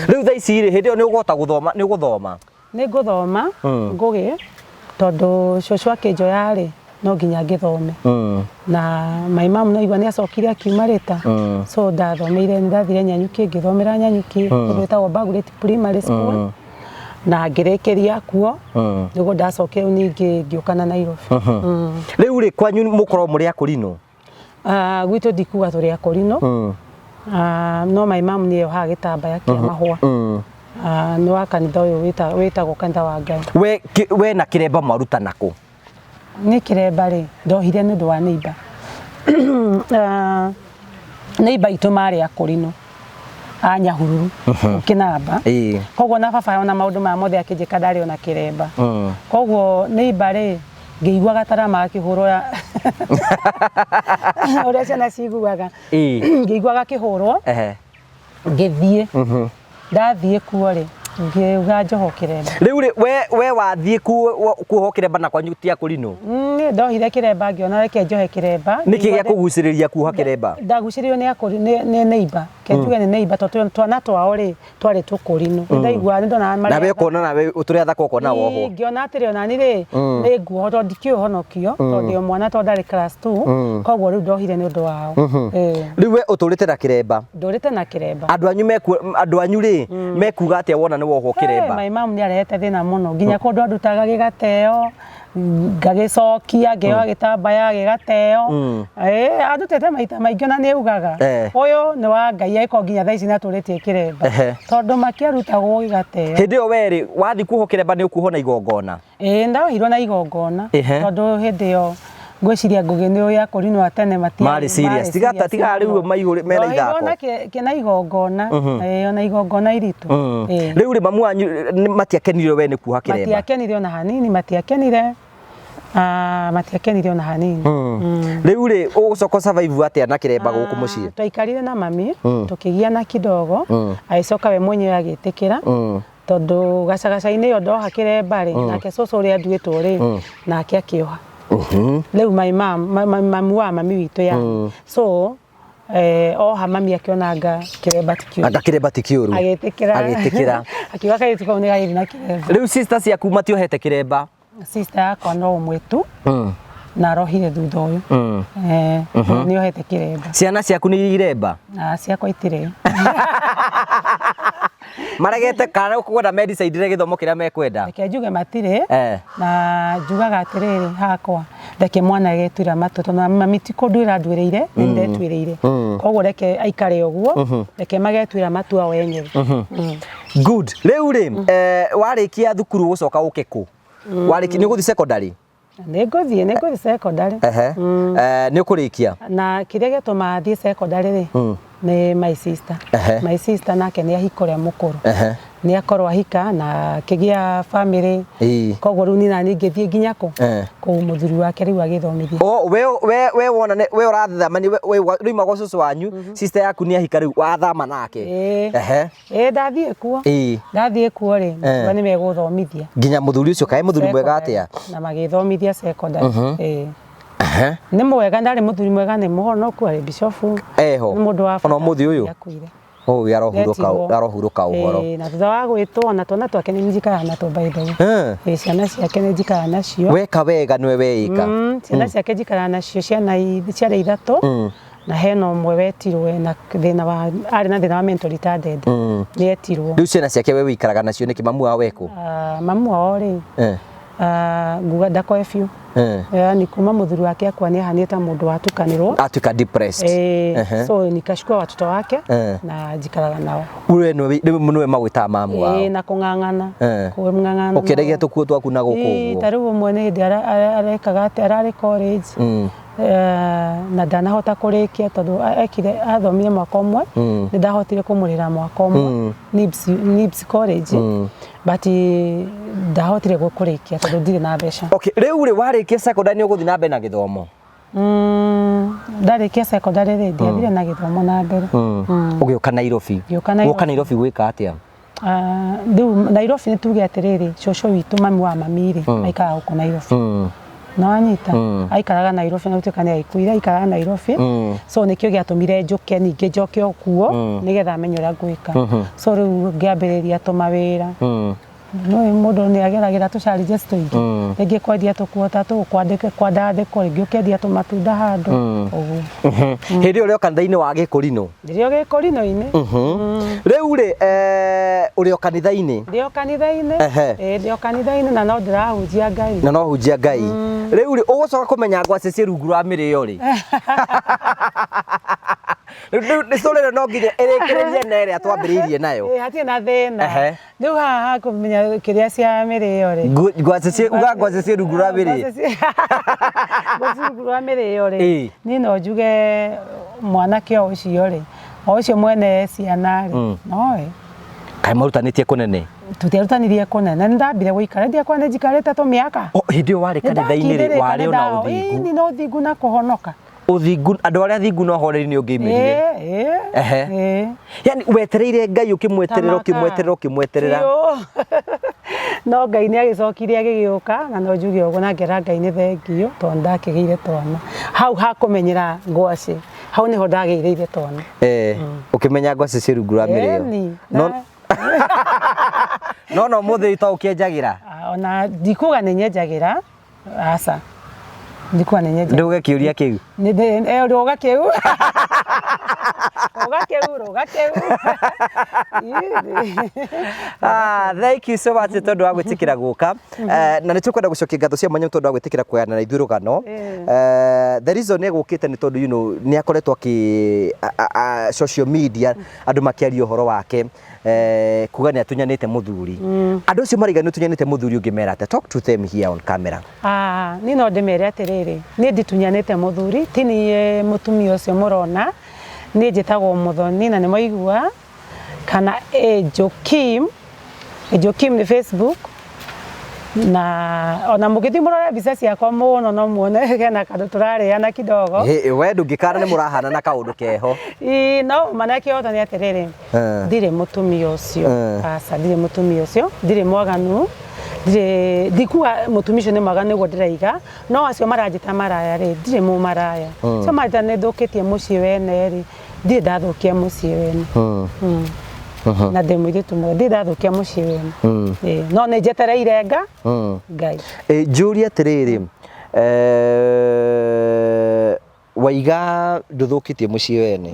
Rĩu thaa ici rĩ, hĩndĩ ĩyo nĩ ũkũhota gũthoma, nĩ ũgũthoma? Nĩ ngũthoma ngũgĩ tondũ cũcũ akĩnjoya rĩ, no nginya ngĩthome. Na my mum no igua nĩ acokire akiuma rĩta. So ndathomeire, nĩ ndathire Nyanyuki, ngĩthomera Nyanyuki kũndũ gwĩtagwo Bagureti Primary School. Na ngĩrĩkĩria kuo, nĩguo ndacokire rĩu ningĩ ngĩũka na Nairobi. Rĩu rĩ, kwanyu mũkoragwo mũrĩ akũrinũ? Gwitũ ndikuga tũrĩ akũrinũ. No my mum nĩ yohaga gĩtambaya kĩa mahũa. Nĩ wa kanitha ũyũ wĩtagwo kanitha wa Ngai. We na kĩremba mwarutana kũ? Nĩ kĩremba rĩ, ndohire nĩ ũndũ wa neighbor. Neighbor itũ marĩ akũrinũ a Nyahururu, Kĩnamba. Koguo na baba ona maũndũ maya mothe akĩnjĩka ndarĩ ona kĩremba. Koguo neighbor rĩ, ngĩigua gatarama gakĩhũrwo ũrĩa ciana ciguaga. Ngĩigua gakĩhũrwo, ngĩthiĩ. Ndathiĩ kuo rĩ, ngĩuga njohwo kĩremba. Rĩu rĩ, we wathiĩ kuohwo kĩremba na kwanyu ti akũrinũ? Niĩ ndohire kĩremba ngĩona reke njohe kĩremba. Nĩkĩ gĩakũgucĩrĩria kuoha kĩremba? Ndagucĩrĩirio nĩ neighbor. Reke njuge nĩ neighbor tondũ twana twao rĩ, twarĩ tũkũrinũ. Nĩ ndaiguaga, nĩ ndonaga marĩ Nawe ũkona nawe tũrĩa athaka ũkona wohwo. Ngĩona atĩrĩ ona niĩ rĩ, nĩ nguohwo tondũ ndikĩũĩ honokio, tondũ ndĩ o mwana tondũ ndarĩ class 2, koguo rĩu ndohire nĩ ũndũ wao. Rĩu we ũtũrĩte na kĩremba? Ndũrĩte na kĩremba. Andũ anyu meku andũ anyu rĩ, mekuga atĩa wona nĩ wohwo kĩremba? My mum nĩ arehete thĩna mũno, nginya kũndũ andutaga gĩgateo, ngagĩcokia, ngĩoya gĩtambaya gĩgateo. Andutĩte maita maingĩ ona nĩ augaga, ũyũ nĩ wa Ngai angĩkorwo nginya thaa ici nĩ atũrĩtie kĩremba. Tondũ makĩarutagwo gĩgateo. Hĩndĩ ĩyo we rĩ, wathiĩ kuohwo kĩremba nĩ ũkuohwo na igongona? Ĩĩ ndohirwo na igongona tondũ hĩndĩ ĩyo ngwĩciria Ngũgĩ nĩ ũĩ akũrinũ a tene matiarĩ serious. Tiga tiga rĩu maihũrĩ mena ithako. Ndohirwo na igongona, ĩĩ ona igongona iritũ. Rĩu rĩ mamu wanyu matiakenire we nĩ kuoha kĩremba? Matiakenire ona hanini, matiakenire. Matiakenire ona hanini. Rĩu rĩ ũgũcoka survive atĩa na kĩremba gũkũ mũciĩ? Twaikarire na mami tũkĩgiana kidogo, agĩcoka we mwenyewe agĩtĩkĩra. Tondũ gacagaca-inĩ ĩyo ndoha kĩremba rĩ, nake cũcũ ũrĩa nduĩtwo rĩ, nake akĩoha. Rĩu my mum, mamu wa mami witũ yani. So, oha mami akĩona kĩremba ti kĩũru. Anga kĩremba ti kĩũru. Agĩtĩkĩra. Agĩtĩkĩra. Akiuga kairĩtu kau nĩ gagĩthiĩ na kĩremba. Rĩu sister ciaku matiohete kĩremba? Sister yakwa no ũmwe tu. Na arohire thutha ũyũ. Nĩ ohete kĩremba. Ciana ciaku nĩ iremba? Ciakwa itirĩ. Maregete kana ũkwenda mendicaidire gĩthomo kĩrĩa mekwenda? Reke njuge matirĩ. Na njugaga atĩrĩrĩ hakwa, reke mwana agetuĩra matua tondũ mami ti kũnduĩra anduĩrĩire, nĩ ndetuĩrĩire. Koguo reke aikare ũguo, reke magetuĩra matua o enyewe. Good. Rĩu rĩ, warĩkia thukuru ũgũcoka ũke kũ? Warĩkia nĩ ũgũthiĩ secondary? Nĩ ngũthiĩ secondary. Nĩ ũkũrĩkia? Na kĩrĩa gĩatũma thiĩ secondary rĩ, nĩ my sister. My sister nake nĩ ahika ũrĩa mũkũrũ. Nĩ akorwo ahika na akĩgĩa family. Koguo rĩu niĩ naniĩ ngĩthiĩ nginya kũ? Kũu mũthuri wake rĩu agĩthomithia. Oh, we wona nĩ, we ũrathama nĩ, we rĩu gwa cũcũ wanyu, sister yaku nĩ ahika rĩu wathama nake. Ndathiĩ kuo. Ndathiĩ kuo rĩ, makiuga nĩ megũthomithia. Nginya mũthuri ũcio, kaĩ mũthuri mwega atĩa? Na magĩthomithia secondary. Nĩ mwega, ndarĩ mũthuri mwega, nĩ mũhonoku, arĩ bishofu. Eho. Nĩ mũndũ wa Ona ũmũthĩ ũyũ? Nĩakuire. Ũyũ arohurũka. Nĩetirwo. Arohurũka ũhoro. Ĩĩ, na thutha wa gwĩtwo na twana twake nĩ njikaraga natwo, by the way. Ĩĩ, ciana ciake nĩ njikaraga nacio. Weka wega, nĩwe weĩka. Ciana ciake njikaraga nacio, ciana ciarĩ ithatũ, na hena ũmwe wetirwo na thĩna wa arĩ na thĩna wa mental retarded, nĩ etirwo. Rĩu ciana ciake we wĩikaraga nacio nĩkĩ? Mamu wao wekũ? Ah, mamu wao rĩ, ah, nguga ndakoe biũ. Yani kuma mũthuri wake akua nĩ ahanĩte ta mũndũ watukanĩrwo. Atuĩka depressed. So nikachukua watoto wake na njikaraga nao. We nĩwe rĩu nĩwe magwĩtaga mamu wao? Na kũng'ang'ana. Kũng'ang'ana. Ũkĩendagia tũkuo twaku na gũkũ ũguo? Ta rĩu ũmwe nĩ hĩndĩ arekaga atĩ ararĩ college, na ndanahota kũrĩkia tondũ ekire athomire mwaka ũmwe. Nĩ ndahotire kũmũrĩhĩra mwaka ũmwe NIBS college, but ndahotire kũrĩkia tondũ ndirĩ na mbeca. Okay, rĩu rĩ, warĩkia secondary nĩ ũgũthiĩ na mbere na gĩthomo? Ndarĩkia secondary rĩ, ndiathire na gĩthomo na mbere. Ũgĩũka Nairobi? Ngĩũka Nairobi. Gũka Nairobi gwĩka atĩa? Ah, rĩu Nairobi nĩ tuge atĩrĩrĩ, cũcũ witũ, mami wa mami rĩ, aikaraga gũkũ Nairobi. Na wanyita, aikaraga Nairobi na gũtuĩka nĩ aikuire, aikaraga Nairobi. So nĩkĩo gĩatũmire njũke ningĩ, njoke o kuo nĩgetha menye ũrĩa ngwĩka. So rĩu ngĩambĩrĩria tũmawĩra. No mũndũ nĩ ageragĩra tũ challenges tũingĩ, rĩngĩ kwendia tũkuo ta tũũ, kwandĩka, kwandandĩkwo, rĩngĩ ũkendia tũmatunda handũ ũguo. Hĩndĩ ĩyo ũrĩ o kanitha-inĩ wa Gĩkũrinũ? Ndĩrĩ o Gĩkũrinũ-inĩ. Rĩu rĩ, ũrĩ o kanitha-inĩ? Ndĩ o kanitha-inĩ. Ĩĩ, ndĩ o kanitha-inĩ na no ndĩrahunjia Ngai. Na no hunjia Ngai. Rĩu rĩ, ũgũcoka kũmenya ngwacĩ ciĩ rungu rwa mĩrĩo rĩ? Rĩu nĩ story ĩno no nginya ĩrĩkĩrĩrie na ĩrĩa twambĩrĩirie nayo. Ĩĩ, hatirĩ na thĩna. Rĩu haha kũmenya kĩrĩa cia mĩrĩo rĩ, Ngwacĩ ciĩ, uga ngwacĩ ciĩ rungu rwa mĩrĩo. Ngwacĩ rungu rwa mĩrĩo rĩ, niĩ no njuge mwanake o ũcio rĩ, o ũcio mwene ciana rĩ, nowe. Kaĩ marutanĩtie kũnene? Tũtiarutanirie kũnene, nĩ ndambire gũikara ndiakwa, nĩ njikarĩte tũmĩaka. O, hĩndĩ ĩyo warĩ kanitha-inĩ rĩ, warĩ ona ũthingu? Ĩĩ, na ũthingu na kũhonoka. Ũthingu, andũ arĩa athingu na ũhoreri nĩ ũngĩimĩrire. Ĩĩ. Ĩĩ. Yani wetereire Ngai, ũkĩmweterera, Tamaka. ũkĩmweterera, ũkĩmweterera. Biũ. No Ngai nĩ agĩcokire agĩgĩũka, na no njuge ũguo na ngera Ngai nĩ thengiũ tondũ ndakĩgĩire twana hau hakũmenyera ngwacĩ, hau nĩho ndagĩrĩire twana. Ũkĩmenya ngwacĩ ciĩ rungu rwa mĩrĩo. Ĩni, No no mũthĩ to ũkĩenjagĩra? Ah, ona ndikuga nĩ nyenjagĩra, aca, ndikuga nĩ nyenjagĩra. Ndũge kĩũria kĩu. Rũga kĩu, rũga kĩu, rũga kĩu. Ĩ, Ah, thank you so much tondũ wa gwĩtĩkĩra gũka. Na nĩ tũkwenda gũcokia ngatho cia mwanya tondũ wa gwĩtĩkĩra kũgayana na ithuĩ rũgano. The reason egũkĩte nĩ tondũ nĩ akoretwo akĩ social media andũ makĩaria ũhoro wake, kuga nĩ atunyanĩte mũthuri. Andũ acio maraiga nĩ ũtunyanĩte mũthuri, ũngĩmera atĩa? Talk to them here on camera. Ah, niĩ no ndĩmere atĩrĩrĩ, niĩ nditunyanĩte mũthuri, ti niĩ mũtumia ũcio mũrona. Niĩ njĩtagwo Mũthoni na nĩ mwaigua, kana Angel Kim. Angel Kim nĩ Facebook, na ona mũgĩthiĩ mũrore mbica ciakwa mũno no muone hena kandũ tũrarĩana kidogo. Ĩ, we ndũngĩkana nĩ mũrahana na kaũndũ keho. Ĩ, no mana kĩhoto nĩ atĩrĩrĩ, ndirĩ mũtumia ũcio. Aca, ndirĩ mũtumia ũcio, ndirĩ mwaganu, ndirĩ, ndikuga mũtumia ũcio nĩ mwaganu nĩguo ndĩraiga, no acio maranjĩta maraya rĩ, ndirĩ mũmaraya. Acio maranjĩta nĩ thũkĩtie mũciĩ wene rĩ, ndirĩ ndathũkia mũciĩ wene. Na ndĩ mũirĩtu mwega, ndirĩ ndathũkia mũciĩ wene. Ĩ, no nĩ njetereire Ngai. Ĩ, njũrie atĩrĩrĩ, waiga ndũthũkĩtie mũciĩ wene,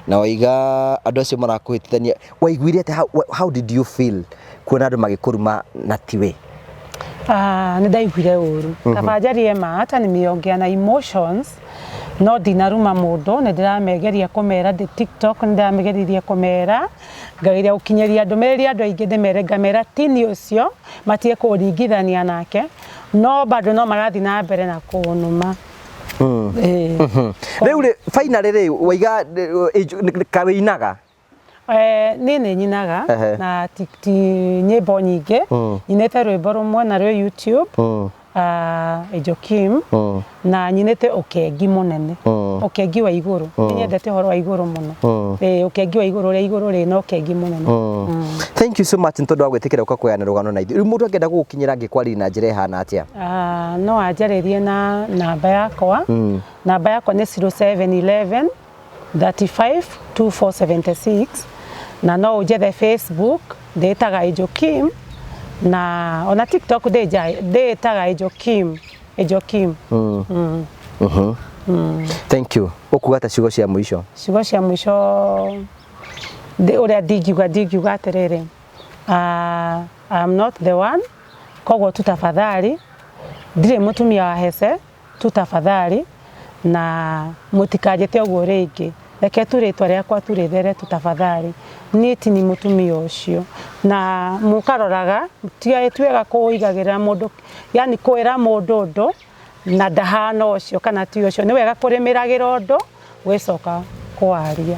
na waiga andũ acio marakũhĩtithania, waiguire atĩa? How did you feel kuona andũ magĩkũruma na tiwe? Ah, nĩ ndaiguire ũru, kaba njarie ma, hata nimeongea na emotions, no ndinaruma mũndũ. Nĩ ndĩramegeria kũmera ndĩ TikTok, nĩ ndĩramegeririe kũmera, ngageria gũkinyĩria ndũmĩrĩri andũ aingĩ, ndĩmere, ngamera tini ũcio matige kũringithania nake, no bado no marathiĩ na mbere na kũnuma. Ĩĩ. Rĩu rĩ, finally rĩ, waiga kawĩinaga? Niĩ nĩ nyinaga na ti nyĩmbo nyingĩ. Nyinĩte rwĩmbo rũmwe na rwĩ YouTube, Angel Kim, na nyinĩte ũkengi mũnene, ũkengi wa igũrũ. Nĩ nyendete ũhoro wa igũrũ mũno. Ĩĩ, ũkengi wa igũrũ, ũrĩa igũrũ rĩ na ũkengi mũnene. Thank you so much nĩ tondũ wa gwĩtĩkĩra gũka kũgayana rũgano na ithuĩ. Rĩu mũndũ angĩenda gũgũkinyĩra, angĩkwarĩria na njĩra ĩhana atĩa? Ah, no anjarĩrie na namba yakwa. Namba yakwa nĩ 0711 35 2476. Na no ũnjethe Facebook, ndĩĩtaga Angel Kim, na ona TikTok ndĩĩtaga Angel Kim, Angel Kim. Thank you. Ũkuga ta ciugo cia mũico? Ciugo cia mũico ũrĩa ndingiuga atĩrĩrĩ, I am not the one, koguo tu tafadhali, ndirĩ mũtumia wa Hece, tu tafadhali, na mũtikanjĩte ũguo rĩngĩ. Reke tu rĩtwa rĩakwa tu rĩthere tu tafadhali. Niĩ ti ni mũtumia ũcio. Na mũkaroraga, ti wega kũigagĩrĩra mũndũ, yani kwĩra mũndũ ũndũ na ndahana ũcio kana ti ũcio. Nĩ wega kũrĩmĩragĩra ũndũ gwĩcoka kwaria.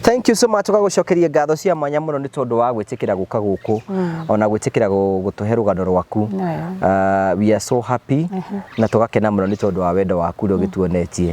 Thank you so much. Tũgagũcokeria ngatho cia mwanya mũno nĩ tondũ wa gwĩtĩkĩra gũka gũkũ ona gwĩtĩkĩra gũtũhe rũgano rwaku. We are so happy na tũgakena mũno nĩ tondũ wa wendo waku ũrĩa ũgĩtuonetie.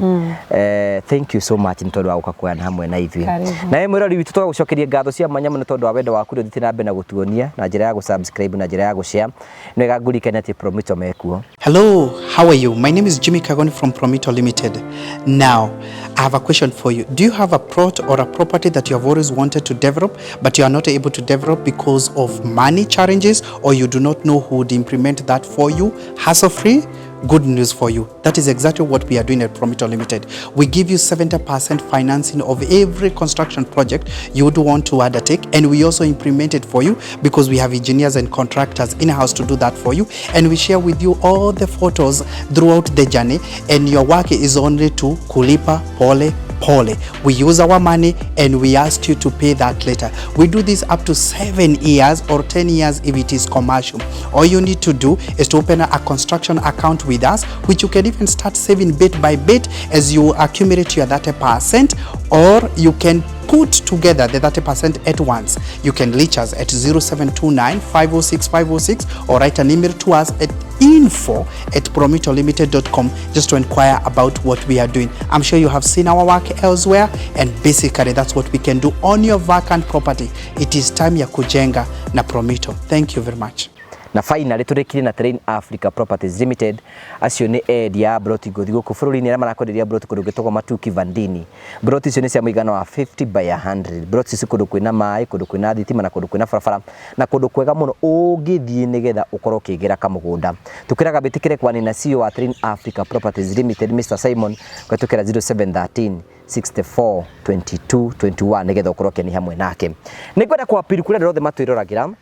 Thank you so much nĩ tondũ wa gũka kũgayana hamwe na ithuĩ. Nawe mwĩrori witũ tũgagũcokeria ngatho cia mwanya mũno tondũ wa wendo waku ũrĩa ũthiĩte na mbere na gũtuonia na njĩra ya gũ-subscribe na njĩra ya gũ-share. Nĩ wega ngũririkanie atĩ Promito mekuo. Hello, how are you? My name is Jimmy Kagoni from Promito Limited. Now, I have a question for you. Do you have a plot or a property that you have always wanted to develop, but you are not able to develop because of money challenges, or you do not know who would implement that for you hassle-free? Good news for you. That is exactly what we are doing at Promito Limited. We give you 70% financing of every construction project you would want to undertake, and we also implement it for you because we have engineers and contractors in-house to do that for you, and we share with you all the photos throughout the journey, and your work is only to kulipa pole pole. We use our money and we ask you to pay that later. We do this up to 7 years or 10 years if it is commercial. All you need to do is to open a construction account with us, which you can even start saving bit by bit as you accumulate your 30%, or you can put together the 30% at once. You can reach us at 0729 506 506 or write an email to us at info@promitolimited.com just to inquire about what we are doing. I'm sure you have seen our work elsewhere, and basically that's what we can do on your vacant property. It is time ya kujenga na Promito. Thank you very much. Na finally tũrĩkirie na Terrain Africa Properties Limited. Acio nĩ endia a broti ngũthi gũkũ bũrũri-inĩ arĩa marakwenderia broti kũndũ gwĩtagwo Matuki Vandini. Broti icio nĩ cia mũigana wa 50 by 100. Broti ici kũndũ kwĩna maĩ, kũndũ kwĩna thitima na kũndũ kwĩna barabara na kũndũ kwega mũno ũngĩthiĩ nĩgetha ũkorwo ũkĩgĩra kamũgũnda. Tũkĩraga wĩtĩkĩre kwaria na CEO wa Terrain Africa Properties Limited Mr Simon kũhetũkĩra 0713 64 22 21 nĩgetha ũkorwo ũkĩania hamwe nake. Nĩngwenda kũ-appeal kũrĩ andũ othe matwĩroragĩra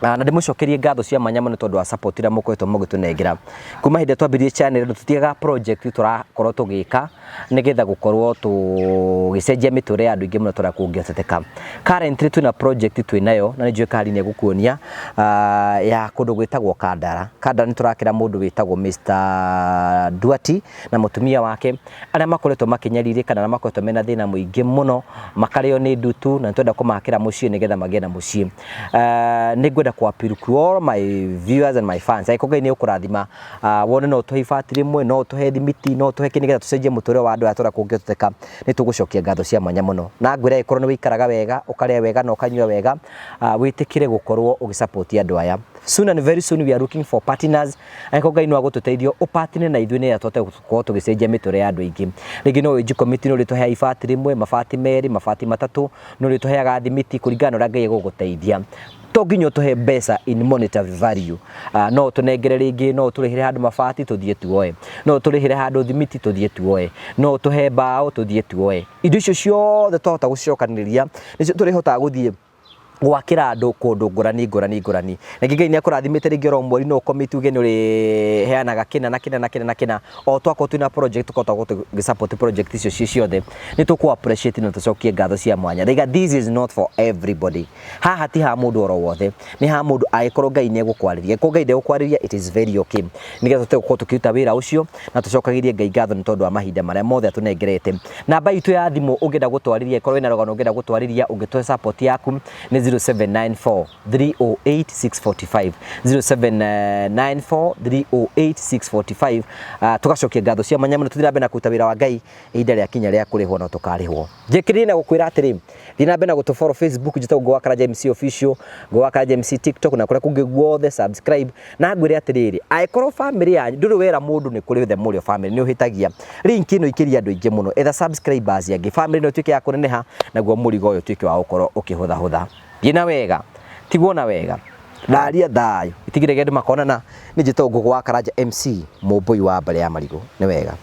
na ndĩmũcokerie ngatho cia mwanya mũno tondũ wa support ĩrĩa mũkoretwo mũgĩtũnengera kuma hĩndĩ ĩrĩa twambirie channel ĩno. Tũtigaga project tũrakorwo tũgĩka nĩgetha gũkorwo tũgĩcenjia mĩtũrĩre ya andũ aingĩ mũno tũrĩa kũngĩhoteteka. Currently twĩna project twĩnayo na nĩ njũĩ Kari nĩ egũkuonia ya kũndũ gwĩtagwo Kandara. Kandara nĩ tũrakĩra mũndũ wĩtagwo Mr Duati na mũtumia wake arĩa makoretwo makĩnyarirĩka na arĩa makoretwo mena thĩna mũingĩ mũno makarĩo nĩ ndutu, na nĩtwenda kũmakĩra mũciĩ nĩgetha magĩe na mũciĩ. Nĩ ngwenda kũ appeal to all my viewers and my fans, angĩkorwo Ngai nĩ ũkũrathima, wone no ũtũhe ibati rĩmwe, no ũtũhe thimiti, no ũtũhe kĩ nĩgetha tũcenjie mũtũrĩre wa andũ aya tũrĩa kũngĩhoteteka, nĩ tũgũcokia ngatho cia mwanya mũno. Na ngwĩre angĩkorwo nĩ wĩikaraga wega, ũkarĩa wega na ũkanyua wega, wĩtĩkĩre gũkorwo ũgĩsupport andũ aya. Soon and very soon we are looking for partners. Angĩkorwo Ngai no agũtũteithio ũpartner na ithuĩ nĩgetha tũhote gũkorwo tũgĩcenjia mĩtũrĩre ya andũ aingĩ. Rĩngĩ no wĩnji committee, no ũrĩtũheaga ibati rĩmwe, mabati merĩ, mabati matatũ, no ũrĩtũheaga thimiti kũringana na ũrĩa Ngai egũgũteithia. To nginya ũtũhe mbeca in monetary value. No ũtũnengere rĩngĩ, no ũtũrĩhĩre handũ mabati tũthiĩ tuoe, no ũtũrĩhĩre handũ thimiti tũthiĩ tuoe, no ũtũhe mbaũ tũthiĩ tuoe. Indo icio ciothe twahota gũcicokanĩrĩria nĩcio tũrĩhotaga gũthiĩ gwakĩra andũ kũndũ ngũrani ngũrani ngũrani. Rĩngĩ Ngai nĩ akũrathimĩte, rĩngĩ oro mweri no ũcommit uge nĩ ũrĩheanaga kĩna na kĩna na kĩna na kĩna, o twakorwo twĩna project tũkahota gũkorwo tũgĩsupport project icio ciĩ ciothe, nĩ tũkũ appreciate na tũcokie ngatho cia mwanya. Rĩga this is not for everybody. Haha ti ha mũndũ oro wothe, nĩ ha mũndũ angĩkorwo Ngai nĩ egũkwarĩria. Angĩkorwo Ngai ndegũkwarĩria, it is very okay, nĩgetha tũhote gũkorwo tũkĩruta wĩra ũcio na tũcokagĩrie Ngai ngatho nĩ tondũ wa mahinda marĩa mothe atũnengerete. Namba itũ ya thimũ ũngĩenda gũtwarĩria, ĩkorwo wĩna rũgano ũngĩenda gũtwarĩria, ũngĩtũhe support yaku, nĩ 0794 308 645, 0794 308 645. Tugacokia ngatho cia mwanya mũno. Tũthiĩ na mbere na kũruta wĩra wa Ngai, ihinda rĩa kinya rĩa kũrĩhwo no tũkarĩhwo. Njĩkĩrĩrie na gũkwĩra atĩrĩ, thiĩ na mbere na gũtũ follow Facebook, njĩtagwo Ngũgĩ wa Karanja MC Official, Ngũgĩ wa Karanja MC TikTok na kũrĩa kũngĩ guothe, subscribe. Na ngwĩre atĩrĩrĩ, angĩkorwo family yanyu ndũrĩ wera mũndũ nĩ kũrĩ the mũrĩo family nĩ ũhĩtagia, link ĩno ikĩria andũ aingĩ mũno, etha subscribers angĩ, family ĩno ĩtuĩke ya kũneneha, naguo mũrigo ũyũ ũtuĩke wa gũkorwo ũkĩhũthahũtha. Thiĩ na wega, tigwo na wega, raria thayũ, itigire andũ makonana. Nĩ njĩtagwo Ngũgĩ wa Karanja MC, mũmbũi wa mbere ya marigũ. Nĩ wega.